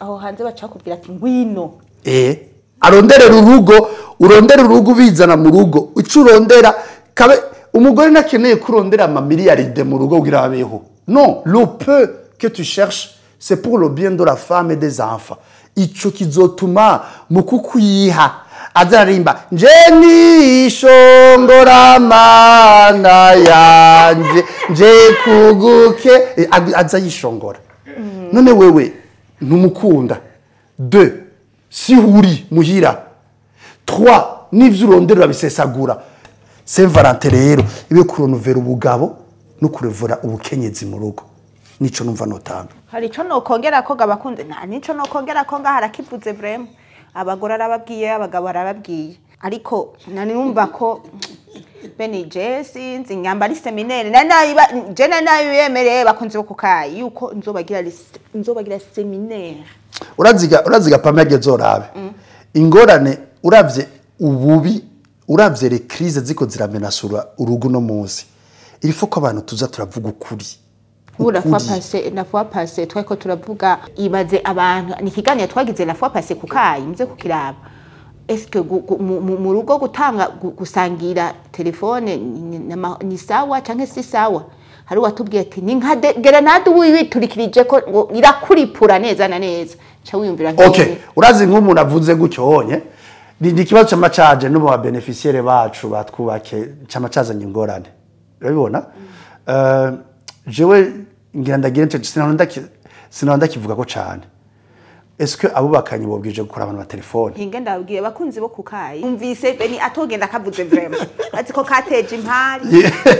Speaker 1: Aho hanze bacakubwira ati ngwino.
Speaker 2: Aronderera urugo, urondera urugo ubizana mu rugo. Ico urondera kabe umugore nakeneye kurondera ama miliyaride mu rugo kugira abeho. Non, le peu que tu cherches, c'est pour le bien de la femme et des enfants. Ico kizotuma mu kukuyiha azarimba nje nishongora mana yanje nje kuguke, aza yishongora. None wewe ntumukunda. 2 si uri muhira. 3 n'ivyo urondera urabisesagura. Saint Valentin rero ibe kuronuvera ubugabo no kurevura ubukenyezi mu rugo. Nico numva notanga.
Speaker 1: Hari ico nokongera ko gabakunze, nta nico nokongera ko ngaha arakivuze vraiment. Abagore arababwiye, abagabo arababwiye. Ariko nani numva ko bene je sinzi nyamba ari séminaire. Nani nayiba je nani nayibemereye bakunze bo kukayi yuko nzobagira séminaire.
Speaker 2: Uraziga pamege zorabe. Ingorane uravye ububi, uravye les crises ziko ziramenasura urugo no munsi. Il faut ko abantu tuza turavuga ukuri.
Speaker 1: Ubu la fois passée, la fois passée twariko turavuga, ibaze abantu, ni ikiganiro twagize la fois passée kukayi, muze kukiraba. Est-ce que mu rugo gutanga gusangira telefone ni sawa canke si sawa? Hari uwatubwiye ati ni nka grenade witurikirije ko ngo irakuripura neza na neza. Ca wiyumvira nk'ibi.
Speaker 2: Okay, urazi nk'umuntu avuze gutyo honye, ni ikibazo c'amacaje no mu ba bénéficiaires bacu batwubake c'amacazanye ingorane. Urabibona? Jewe ngira ndagira nce sinahora ndakivuga ko cane. Est-ce que abubakanye bobwije gukora abantu ba telefone?
Speaker 1: Hinge ndabwiye abakunzi bo kukayi. Umvise Beni atogenda akavuze vraiment. Ati ko kateje impari.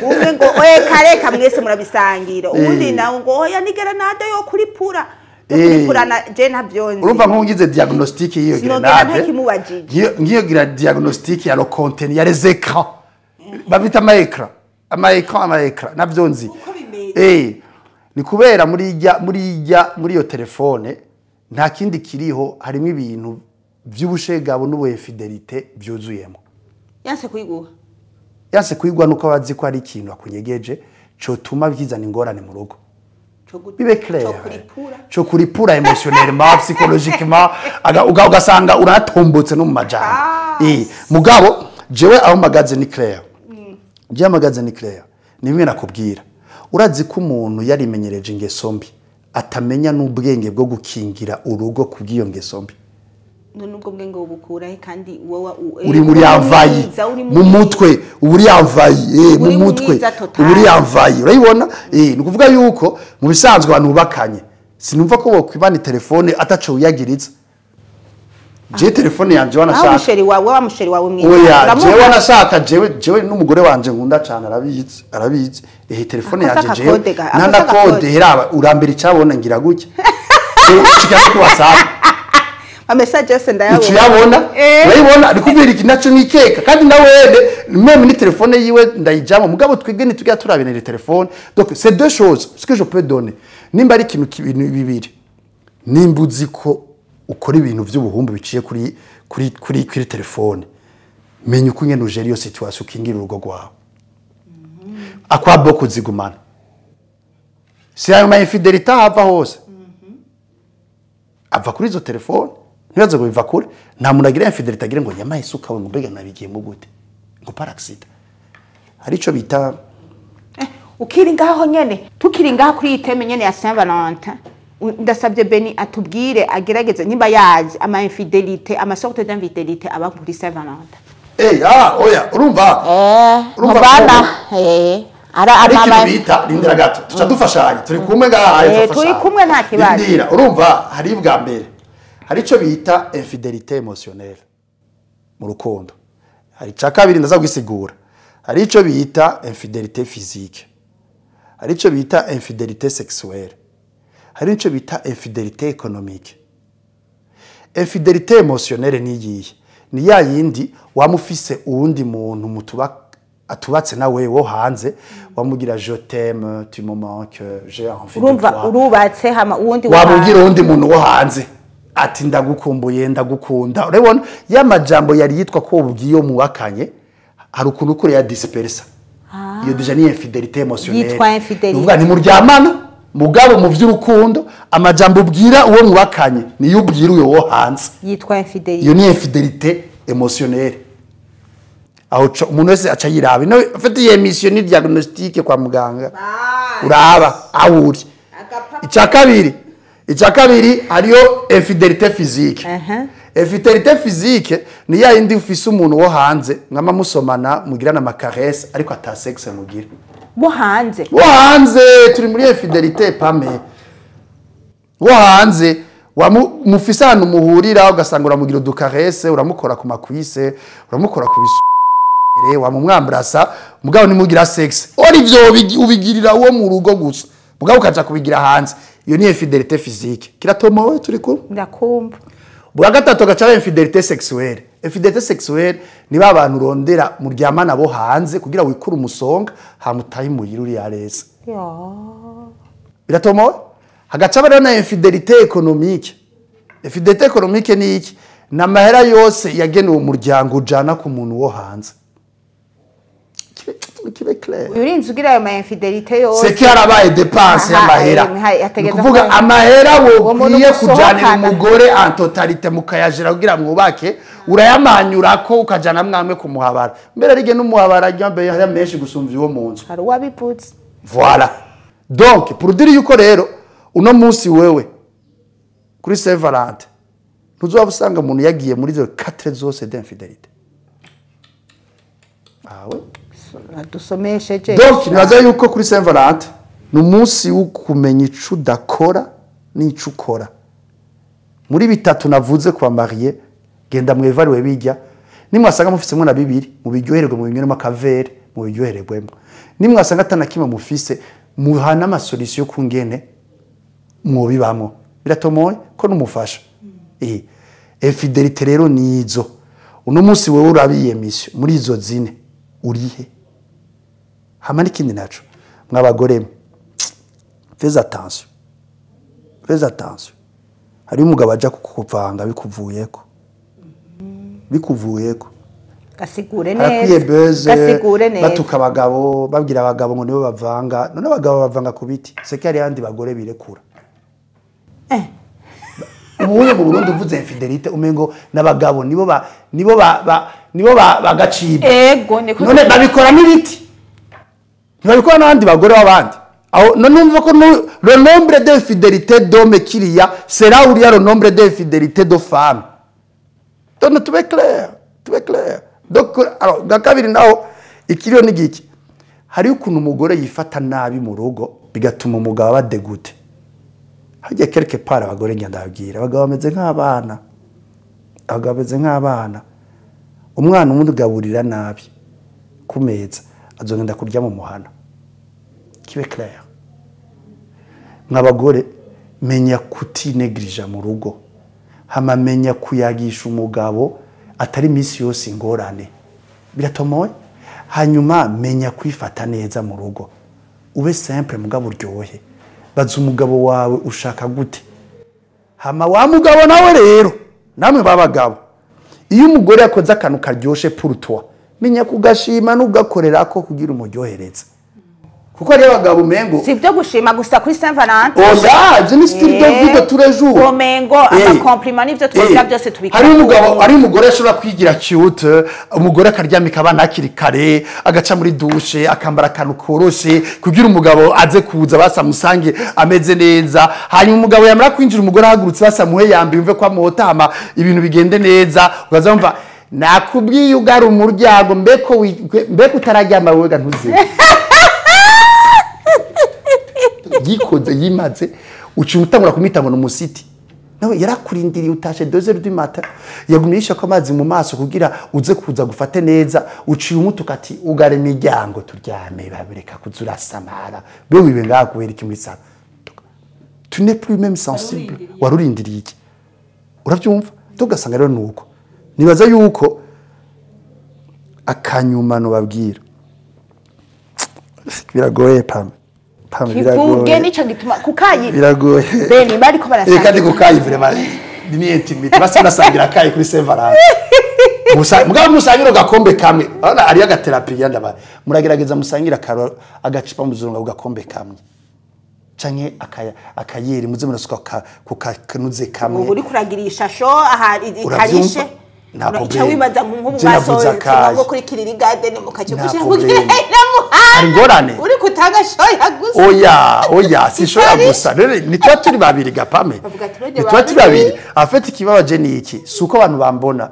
Speaker 1: Umwe ngo oye kareka mwese murabisangira. Uwundi nawe ngo oya ni grenade yo kuripura. Yo kuripura na je ntavyonzi.
Speaker 2: Urumva nkugize diagnostic y'iyo
Speaker 1: Sinogera
Speaker 2: grenade.
Speaker 1: ntakimubajije.
Speaker 2: Ngiyo gira diagnostic ya le contenu ya les écrans. Babita ama écran. Ama écran, ama écran navyonzi.
Speaker 1: Uko bimeze.
Speaker 2: Ni kubera muri iyo telefone nta kindi kiriho, harimo ibintu by'ubushegabo n'ubu infidélité byuzuyemo.
Speaker 1: Yanse kuyiguha.
Speaker 2: Yanse kuyiguha nuko abazi ko ari ikintu akunyegeje cotuma bizana ingorane mu rugo. Bibe clair.
Speaker 1: Co kuripura.
Speaker 2: Co kuripura émotionnellement, psychologiquement, ugasanga uratombotse no mu majambo. Mugabo jewe aho magaze ni clair. Jewe magaze ni clair. Ni bimwe nakubwira. Urazi ko umuntu yarimenyereje ingeso mbi atamenya n'ubwenge bwo gukingira urugo kubw'iyo ngeso mbi.
Speaker 1: None ubwo bwenge ubukura he kandi wowe
Speaker 2: Uri muri yavayi
Speaker 1: mwiza, uri
Speaker 2: mu mutwe, uri yavayi mu
Speaker 1: Uri
Speaker 2: mutwe
Speaker 1: mwiza total.
Speaker 2: Uri yavayi, urayibona. Ni ukuvuga yuko mu bisanzwe abantu bubakanye sinumva ko bokwibana telefone ataco wiyagiritse. Je telefone yanje
Speaker 1: Aho
Speaker 2: wanashaka
Speaker 1: musheri wawe, wa musheri wawe mwiza.
Speaker 2: Oya,
Speaker 1: Uramuha?
Speaker 2: jewe wanashaka, jewe n'umugore wanje nkunda cyane arabizi, arabizi. Telefone
Speaker 1: Akosa
Speaker 2: yanje jewe
Speaker 1: akakode akosa
Speaker 2: nanda
Speaker 1: akakode.
Speaker 2: code heraba urambera icabona ngira gutya. Kikaba ku WhatsApp.
Speaker 1: Ama message yose ndayabona.
Speaker 2: Ucuyabona. Urayibona, ni kubera iki naco nikeka kandi na wene même ni telefone yiwe ndayijamo, mugabo twebwe ntitujya turabinira telefone. Donc c'est deux choses ce que je peux donner. Nimba ari ikintu ibintu bibiri, nimba uzi ko ukora ibintu by'ubuhumbu biciye kuri telefone, menya uko ingene ugera iyo situation ukingira urugo rwawe akwabo kuzigumana, si ayo ma infidélité ava hose ava kuri izo telefone. Ntibaze ngo biva kure. Nta muntu agira infidélité agira ngo nyamaye isuka we, ngo mbega nabigiyemo gute, ngo par accident. Hari ico bita
Speaker 1: Ukiri ngaho nyene, tukiri ngaho kuri iyi thème nyene ya Saint Valentin, ndasabye Beni atubwire, agerageze nimba yazi ama infidélité, ama sorte d'infidélité aba kuri Saint Valentin.
Speaker 2: Ah, oya, urumva. Urumva
Speaker 1: Mubana.
Speaker 2: Hari ikintu bita, rindira gato, tuca dufashanya, turi kumwe ngaha.
Speaker 1: Turi kumwe, nta kibazo.
Speaker 2: Rindira, urumva hari bwa mbere hari ico bita infidélité émotionnelle mu rukundo. Hari ica kabiri, ndaza gusigura. Hari ico bita infidélité physique, hari ico bita infidélité sexuelle, hari ico bita infidélité économique. Infidélité émotionnelle ni iyihe? Ni ya yindi waba ufise uwundi muntu mutuba atubatse nawe wo hanze, wamugira "Je t'aime, tu me manques, j'ai envie de
Speaker 1: Urumva
Speaker 2: toi."
Speaker 1: urubatse, hama uwundi wo
Speaker 2: Wabubwira
Speaker 1: hanze.
Speaker 2: uwundi muntu wo hanze ati "Ndagukumbuye, ndagukunda." Urabona ya majambo yari yitwa ko ubwiye iyo mubakanye, hari ukuntu kure ya dispersa. Iyo déjà ni infidélité émotionnelle.
Speaker 1: Yitwa infidélité.
Speaker 2: Ni ukuvuga ntimuryamana, mugabo mu by'urukundo amajambo ubwira uwo mubakanye niyo ubwira uwo wo hanze.
Speaker 1: Yitwa infidélité.
Speaker 2: Iyo ni infidélité émotionnelle. Aho umuntu wese aca yiraba. No ufite iyo émission ni diagnostic kwa muganga, uraba aho uri. Icya kabiri hariyo infidélité physique. Infidélité physique ni ya yindi ufise umuntu wo hanze, mwama musomana, mugirana ama caresses, ariko ata sexe mugira.
Speaker 1: Wo hanze?
Speaker 2: Wo hanze. Turi muri infidélité pame wo hanze. Mufise ahantu muhurira, ugasanga uramugira udu caresses, uramukora ku ma cuisses, uramukora ku bisure, wamumwambrasa, mugabo ntimugira sexe. Ori ivyo ubigirira uwo mu rugo gusa, mugabo ukaja kubigira hanze. Iyo ni infidélité physique. Kiratomowe? Turi kumwe?
Speaker 1: Ndakumva.
Speaker 2: Bwa gatatu gaca infidélité sexuelle. Infidélité sexuelle ni ba bantu urondera muryamana bo hanze kugira wikure umusonga, hama utahe imuhira uri yareza. Biratomowe? Hagaca rero na infidélité économique. Infidélité économique ni iki? Ni amahera yose yagenewe umuryango ujana ku muntu wo hanze. Kibe clair.
Speaker 1: Urinze ugira ayo ma infidélité yose.
Speaker 2: C'est que harabaye dépense y'amahera.
Speaker 1: Aha,
Speaker 2: Ni ukuvuga amahera
Speaker 1: Uwo muntu
Speaker 2: wokwiye kujanira
Speaker 1: musohokana.
Speaker 2: umugore en totalité mukayajira kugira mwubake, urayamanyura ko ukajana mwamwe kumuhabara. Mbere rige n'umuhabara ajya mbere hari menshi gusumvya uwo mu nzu.
Speaker 1: Hari uwabivutse.
Speaker 2: Voilà. Donc pour dire yuko rero uno munsi wewe kuri Saint Valentin ntuzoba usanga umuntu yagiye muri izo quatre zose d'infidélité. Ah oui.
Speaker 1: Dusomesheje.
Speaker 2: Donc nibaza yuko kuri Saint Valentin ni umunsi wo kumenya ico udakora n'ico ukora. Muri bitatu navuze kwa marié, genda mwevariwe bijya. Nimwasanga mufisemwo na bibiri, mubiryohererwe, mubinyweremo akavere, mubiryohererwemo. Nimwasanga atana kimwe mufise, muhana ama solutions kungene mwobibamwo. Biratomoye ko numufasha. Infidélité rero nizo. Uno munsi wewe urabiye mission muri izo zine urihe? Hama n'ikindi naco, mw'abagore mwe, faites attention, faites attention. Hari umugabo aja kukuvanga bikuvuyeko, bikuvuyeko.
Speaker 1: Gasigure
Speaker 2: Harakwiye
Speaker 1: neza.
Speaker 2: beze.
Speaker 1: Gasigure neza.
Speaker 2: Batuka abagabo, babwira abagabo ngo nibo bavanga. None abagabo bavanga ku biti seke, hari abandi bagore birekura. Ubuye mu Burundi uvuze infidélité umengo n'abagabo nibo ba bagacibwa.
Speaker 1: Ego, niko.
Speaker 2: None babikora n'ibiti, ntibabikora n'abandi bagore b'abandi. Aho none numva ko le nombre d'infidélité d'hommes qu'il y a, c'est là où il y a le nombre d'infidélité de femmes. Donc tube clair, tube clair. Donc alors bwa kabiri naho ikiriyo ni giki? Hari ukuntu umugore yifata nabi mu rugo bigatuma umugabo aba dégoûté. Hajya quelque part abagore, ngenda ndababwira, abagabo bameze nk'abana, abagabo bameze nk'abana. Umwana umugaburira nabi ku meza, azogenda kurya mu muhana. Kibe clair. Mw'abagore, menya kutinegirija mu rugo, hama menya kuyagisha umugabo, atari iminsi yose ingorane. Biratomoye? Hanyuma menya kwifata neza mu rugo, ube simple mugabo uryohe. Baza umugabo wawe ushaka gute. Hama wa mugabo nawe rero, namwe babagabo, iyo umugore yakoze akantu karyoshe pour toi, menya kugashima n'ugakorerako kugira umuryohereze, kuko hariyo abagabo umengo
Speaker 1: Si ibyo gushima gusa kuri Saint Valentin.
Speaker 2: Oya, ibyo ni style de vie de tous les jours.
Speaker 1: Umengo ama compliments n'ivyo twogira byose tubikora.
Speaker 2: Hari umugabo, ari umugore ashobora kwigira cute, umugore akaryamika abana hakiri kare, agaca muri douche, akambara akantu koroshe kugira umugabo aze kuza basamusange ameze neza. Hanyuma umugabo yamara kwinjira, umugore ahagurutse, basamuhe yambi, yumve ko amota, ibintu bigende neza. Ukaza wumva nakubwiye ugara umuryango, mbeko mbeko utararyama wewe ga ntuze. Yikoze yimaze, uciye utangura kumwita ngo ni umusiti. Nawe yarakurindiriye, utashe 2h du matin, yagumye yishaka amazi mu maso kugira uze kuza gufate neza. Uciye umutuka ati: "Ugare imiryango turyame, babireka kuza urasamara." Be wibe ngaha kubera iki muri salon? Tu n'es plus même sensible. Warurindiriye iki? Urabyumva? Tugasanga rero nuko nibaza yuko akanyuma nobabwira, biragoye, Pam, Pam.
Speaker 1: Kivuge.
Speaker 2: Biragoye.
Speaker 1: Nico gituma kukayi.
Speaker 2: Biragoye.
Speaker 1: Beni bariko
Speaker 2: Eh, kandi
Speaker 1: barasangira.
Speaker 2: Kukayi vraiment ni intimité. Basi nasangira kayi kuri Saint Valentin. Musa mugabo musangira gakombe kamwe. Urabona ari agathérapie yandaba. Muragerageza musangira karo agacupa, muzurunga ku gakombe kamwe. Canke akaya akayeri muze murasuka ku kanuze kamwe.
Speaker 1: Ubu uri kuragirisha sho aha ikarishe.
Speaker 2: Nta
Speaker 1: Ica
Speaker 2: problème.
Speaker 1: wibaza nk'ubu
Speaker 2: Je navuze
Speaker 1: basohotse
Speaker 2: akayi.
Speaker 1: nko kuri Kiriri Garden mukaca
Speaker 2: Nta
Speaker 1: gushira
Speaker 2: problème.
Speaker 1: muhana.
Speaker 2: Hari ingorane?
Speaker 1: Uri kutanga shoya gusa.
Speaker 2: Oya, oya, sishobora
Speaker 1: Ikarishe.
Speaker 2: gusa. Rero ntituba turi babiri gapame.
Speaker 1: Bavuga ati, "Rege
Speaker 2: Ntituba turi
Speaker 1: babiri."
Speaker 2: babiri. En fait, ikibabaje ni iki? Si uko abantu bambona.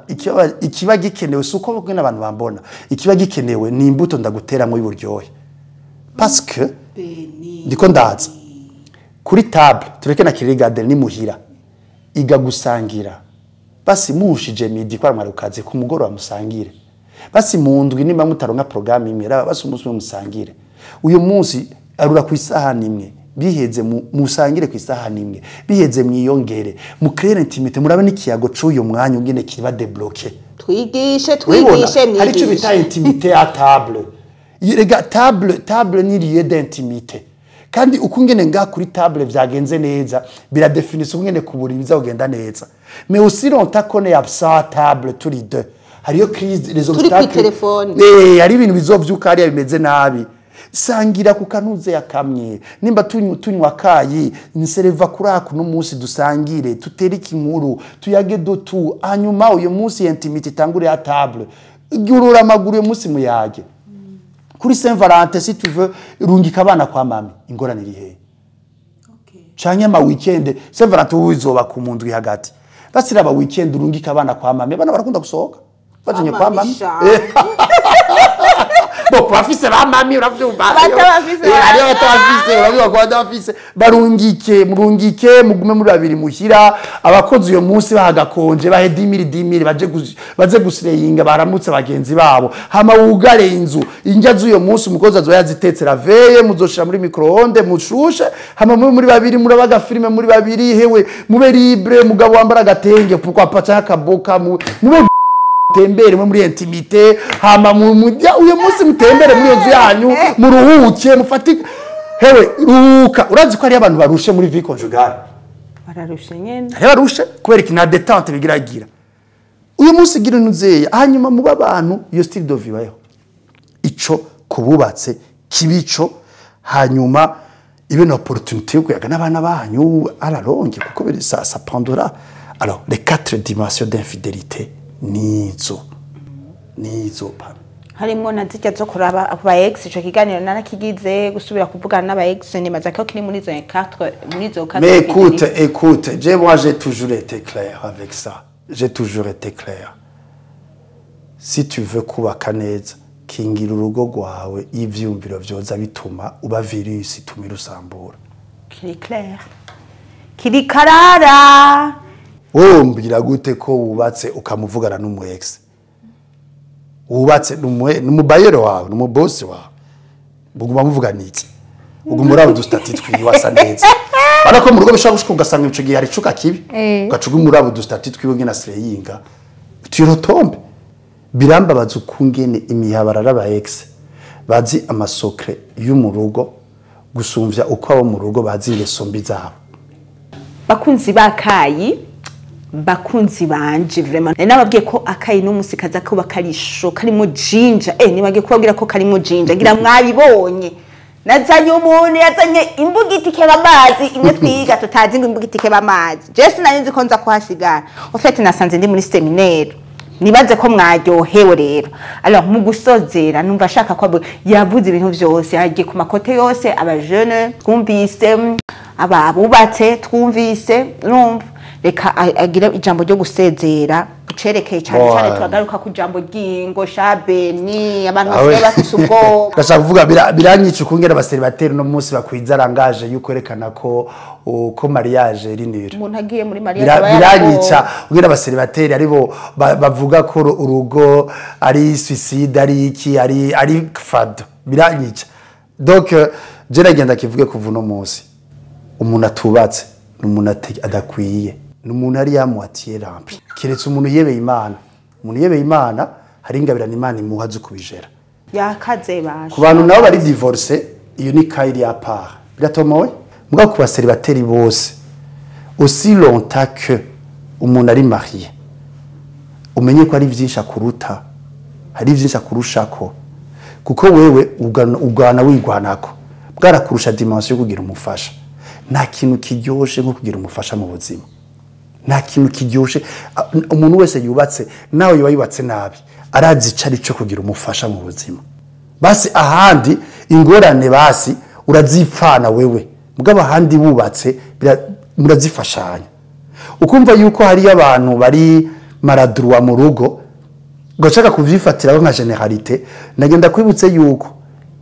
Speaker 2: Ikiba gikenewe si uko bwe n'abantu bambona. Ikiba gikenewe ni imbuto ndaguteramwo y'uburyohe. Parce que ndiko ndaza kuri table, tureke na Kiriri Garden, ni muhira, iga gusangira. Basi mushije midi kwa mwari ukaze, ku mugoroba musangire. Basi mu ndwi nimba mutaronka programme imwe, raba basi umunsi umwe musangire. Uyu munsi arura ku isahani imwe, biheze musangire ku isahani imwe, biheze mwiyongere, mucréer intimité, murabe n'ikiyago c'uyu mwanya ungene kiba débloqué.
Speaker 1: Twigishe.
Speaker 2: Urabibona?
Speaker 1: Twigishe.
Speaker 2: Hari icyo bita
Speaker 1: mwigishe.
Speaker 2: intimité à table. Rega table ni lieu d'intimité. Kandi uko ungene ngaha kuri table vyagenze neza biradéfinissa ukungene ku buriri biza kugenda neza. Mais aussi longtemps qu'on est absent à table tous les deux, hariyo crise, les
Speaker 1: Turi
Speaker 2: obstacles.
Speaker 1: kw'itelefone.
Speaker 2: Eh, hari ibintu bizovyuka hariya bimeze nabi. Sangira ku kanuze ya kamwe. Nimba tunywa kayi, nsereva kuri ako no munsi dusangire, tutereke inkuru, tuyage dutu, hanyuma uyu munsi intimité itangure à table. Gurura amaguru uyu munsi muyage. Kuri Saint Valentin, si tu veux, rungika abana kwa mami, ingorane iri hehe? Canke ama weekend, Saint Valentin uzoba ku mundwi hagati. Basi raba weekend urungika abana kwa mami, abana barakunda gusohoka. Bajanye kwa mami.
Speaker 1: Sha.
Speaker 2: Bo kubafise ba mami, uravyumva.
Speaker 1: Batabafise.
Speaker 2: Eh, hariyo batabafise, uravyumva ko batabafise. Barungike, murungike, mugume muri babiri muhira. Abakozi uyo munsi bahagakonje, bahe 10 000 10 000, baje baze gusireyinga, baramutse bagenzi babo. Hama wugare inzu, indya z'uyo munsi umukozi azoba yazitetse la veille, muzoshira muri micro-ondes mushushe. Hama mube muri babiri, murabaga filime muri babiri. Hewe mube libre, mugabo wambara agatenge, pourquoi pas, canke akaboka, mube mutembere mwe muri intimité. Hama uyu munsi mutembere muri iyo nzu yanyu, muruhuke, mufate, hewe ruhuka. Urazi ko hariyo abantu barushe muri vie conjugale?
Speaker 1: Bararushe nyene.
Speaker 2: Hariyo barushe kubera iki? Nta détente bigiragira. Uyu munsi gira intuzeya, hanyuma muba abantu iyo style de vie bayeho. Ico kububatse kibico, hanyuma ibe na opportunité yo kuyaga n'abana banyu à la longue, kuko ça prendra. Alors les quatre dimensions d'infidélité nizo pa.
Speaker 1: Harimo na zirya zo kuraba abo ba ex. Ico kiganiro narakigize, gusubira kuvugana n'aba ex, nibaza ko kiri muri izo quatre, muri izo quatre.
Speaker 2: Mais écoute, écoute, moi j'ai toujours été clair avec ça. J'ai toujours été clair. Si tu veux kubaka neza, kingira urugo rwawe ivyumviro vyoza bituma uba virus ituma irusambura.
Speaker 1: Kiri clair, kiri karara.
Speaker 2: Wowe umbwira gute ko wubatse ukamuvugana n'umu ex? Wubatse n'umubayero wawe, n'umubosi wawe. Muguma muvugana iki? Uguma uraba udustatuts twiwe asa neza. Urabona ko mu rugo bishobora gushika ugasanga ico gihe hari icuka kibi. Ugaca uguma uraba udustatuts twiwe ngene asireyinga. Turotombe. Birambabaza ukungene imihabara y'aba ex bazi amasecrets yo mu rugo gusumvya uko abo mu rugo bazi ingeso mbi zabo.
Speaker 1: Bakunzi bakayi, bakunzi banje, vraiment nari nababwiye ko akayi n'umunsi kaza kuba karisho karimo ginger. Nibagiye kubabwira ko karimo ginger, ngira mwabibonye. Nazanye umuntu yazanye imbugiti ikeba amazi, imwe twiga tutazi ngo imbugiti ikeba amazi. Je sinari nzi ko nza kuhasigara. En fait nasanze ndi muri séminaire. Nibaze ko mwaryohewe rero. Alors mu gusozera, numva ashaka ko yavuze ibintu vyose, yagiye ku macôtés yose. Abajene twumvise, aba abubatse twumvise. Urumva, reka agire ijambo ryo gusezera. Kucerekeye cyane cyane turagaruka ku jambo ry'ingo shabeni, abantu basigaye bafise ubwoba.
Speaker 2: Ndashaka kuvuga biranyica ukungera aba célibataires no munsi bakwiza rangaje yuko erekana ko uko mariage iri nul.
Speaker 1: Umuntu agiye muri mariage aba
Speaker 2: Biranyica ukungera aba célibataires aribo bavuga ko urugo ari suicide, ari iki, ari fado. Biranyica. Donc je nagenda kivuge kuva uno munsi, umuntu atubatse ni umuntu adakwiye, ni umuntu ari à moitié rempli, keretse umuntu yebeye Imana. Umuntu yebeye Imana hari ingabirano Imana imuha zo kubijera.
Speaker 1: Yakaze basha.
Speaker 2: Ku bantu nabo bari divorcé, iyo ni cas iri à part, biratomowe. Mugabo ku ba célibataires bose, aussi longtemps que umuntu ari marié, umenye ko ari vyinshi akuruta, hari vyinshi akurushako, kuko wewe ugana wigwanako bwarakurusha dimension yo kugira umufasha. Nta kintu kiryoshe nko kugira umufasha mu buzima, nta kintu kiryoshe. Umuntu wese yubatse, nawe yoba yubatse nabi, arazi ico ari cyo kugira umufasha mu buzima. Basi ahandi ingorane basi urazipfana wewe, mugabo ahandi wubatse murazifashanya. Ukumva yuko hariyo abantu bari maladroits mu rugo, ugashaka kuvyifatiraho nka généralité. Nagenda kwibutse yuko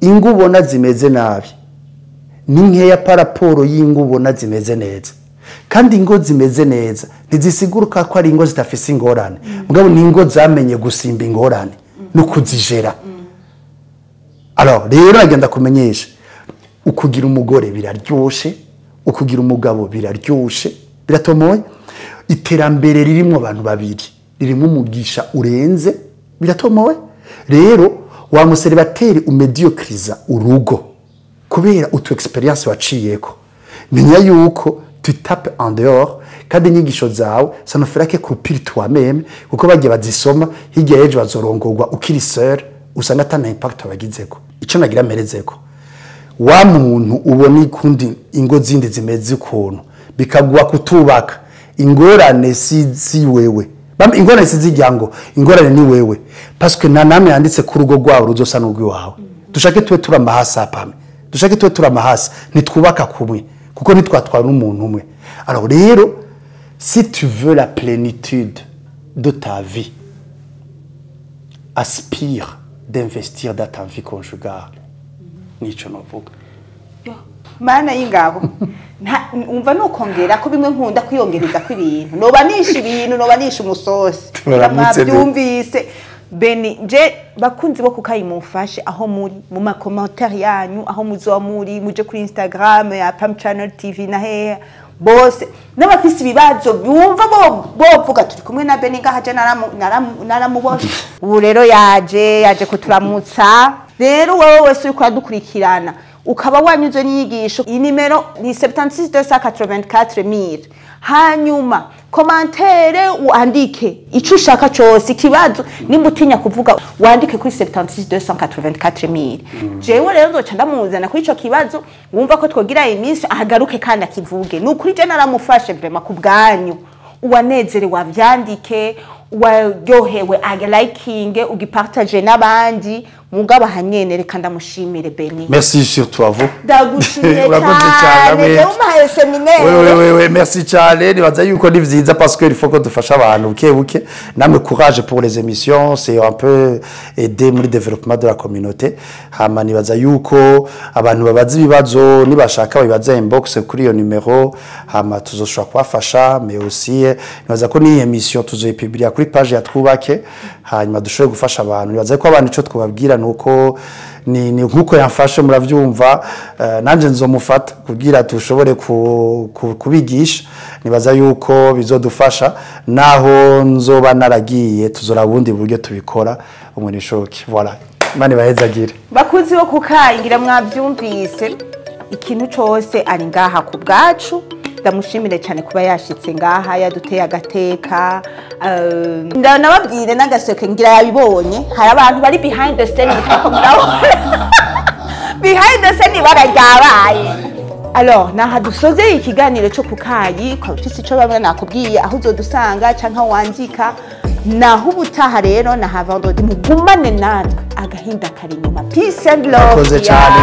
Speaker 2: ingo ubona zimeze nabi ni nkeya par rapport y'ingo ubona zimeze neza, kandi ingo zimeze neza ntizisiguruka ko ari ingo zidafise ingorane, mugabo ni ingo zamenye gusimba ingorane no kuzijera. Alors rero agenda kumenyesha, ukugira umugore biraryoshe, ukugira umugabo biraryoshe, biratomoye. Iterambere ririmo abantu babiri ririmo umugisha urenze, biratomoye. Rero wa mu célibataire umediocriza urugo kubera utu expérience waciyeko, menya yuko tu tapes en dehors, kandi inyigisho zawe ça ne fera que croupir toi-même, kuko bagiye bazisoma hirya y'ejo bazorongorwa ukiri seul, usanga ata na impact wabagizeko. Ico nagira mperezeko, wa muntu ubona ikundi ingo zindi zimeze ukuntu bikaguha kutubaka, ingorane si wewe. Ingorane si z'iryango, ingorane ni wewe, parce que nta namwe yanditse ku rugo rwawe ruzosa n'urw'iwawe. Dushake tube turi amahasi apame, dushake tube turi amahasi, ntitwubaka kumwe kuko ntitwatwara n'umuntu umwe. Alors rero, si tu veux la plénitude de ta vie, aspire d'investir dans ta vie conjugale. Nico novuga.
Speaker 1: Mana y'ingabo. Umva nukongera ko bimwe nkunda kwiyongereza ko ibintu noba nisha, ibintu noba nisha umusosi.
Speaker 2: Turamutse.
Speaker 1: Mwabyumvise Beni je bakunzi bo kukayi, mumfashe aho muri mu ma commentaires yanyu, aho muzoba muri, muje kuri Instagram ya Pam Channel TV na hehe bose n'abafise ibibazo bumva bo bovuga. Turi kumwe na Beni ngaha, je naramubonye ubu rero yaje kuturamutsa. Rero wowe wese uriko uradukurikirana ukaba wanyuze n'inyigisho, iyi nimero ni 76 284 1000. Hanyuma commentaire wandike icyo ushaka cyose, ikibazo, nimba utinya kuvuga wandike kuri 76 284 1000. Jewe rero nzoca ndamuzana kuri ico kibazo wumva ko twogira iminsi ahagaruke kandi akivuge. Ni ukuri je naramufashe vraiment ku bwanyu. Uwanezerewe avyandike, uwaryohewe agalikinge, ugipartage n'abandi. Mugabo hanyene reka ndamushimire Beni.
Speaker 2: Merci surtout à vous.
Speaker 1: Ndagushimiye
Speaker 2: Urakoze
Speaker 1: cyane.
Speaker 2: cyane.
Speaker 1: Jewe umpaye séminaire.
Speaker 2: Oui, merci cyane. Nibaza yuko ni vyiza parce que il faut ko dufasha abantu buke buke. Namwe courage pour les émissions, c'est un peu aider muri développement de la communauté. Hama nibaza yuko abantu babaza ibibazo, nibashaka babibaza inbox kuri iyo numero, hama tuzoshobora kubafasha. Mais aussi nibaza ko ni émission tuzoyipublia kuri page ya Twubake, hanyuma dushobore gufasha abantu. Nibaza ko abantu ico twababwira nuko ni nkuko yamfashe, muravyumva, nanje nzomufata kugira tushobore kubigisha. Nibaza yuko bizodufasha naho nzoba naragiye, tuzora bundi buryo tubikora umuntu ishoke. Voilà, Imana ibahezagire.
Speaker 1: Bakunzi bo kukayingira, mwabyumvise, ikintu cose ari ngaha ku bwacu. Ndamushimire cyane kuba yashitse ngaha yaduteye agateka. Nababwire n'agaseke ngira yabibonye, hari abantu bari behind the scene mutariko murabona behind the scene ibara ryabaye. Alors naha dusoze ikiganiro cyo kukayi. Ukaba ufise ico bamwe nakubwiye aho uzodusanga canke aho wandika. Naho ubutaha rero naha vendredi, mugumane natwe, agahinda kari inyuma. Peace and love.
Speaker 2: Murakoze cyane.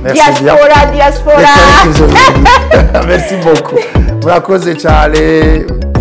Speaker 2: Merci bien.
Speaker 1: Diaspora, diaspora.
Speaker 2: Reka reka ivyo bintu. Merci beaucoup, murakoze cyane.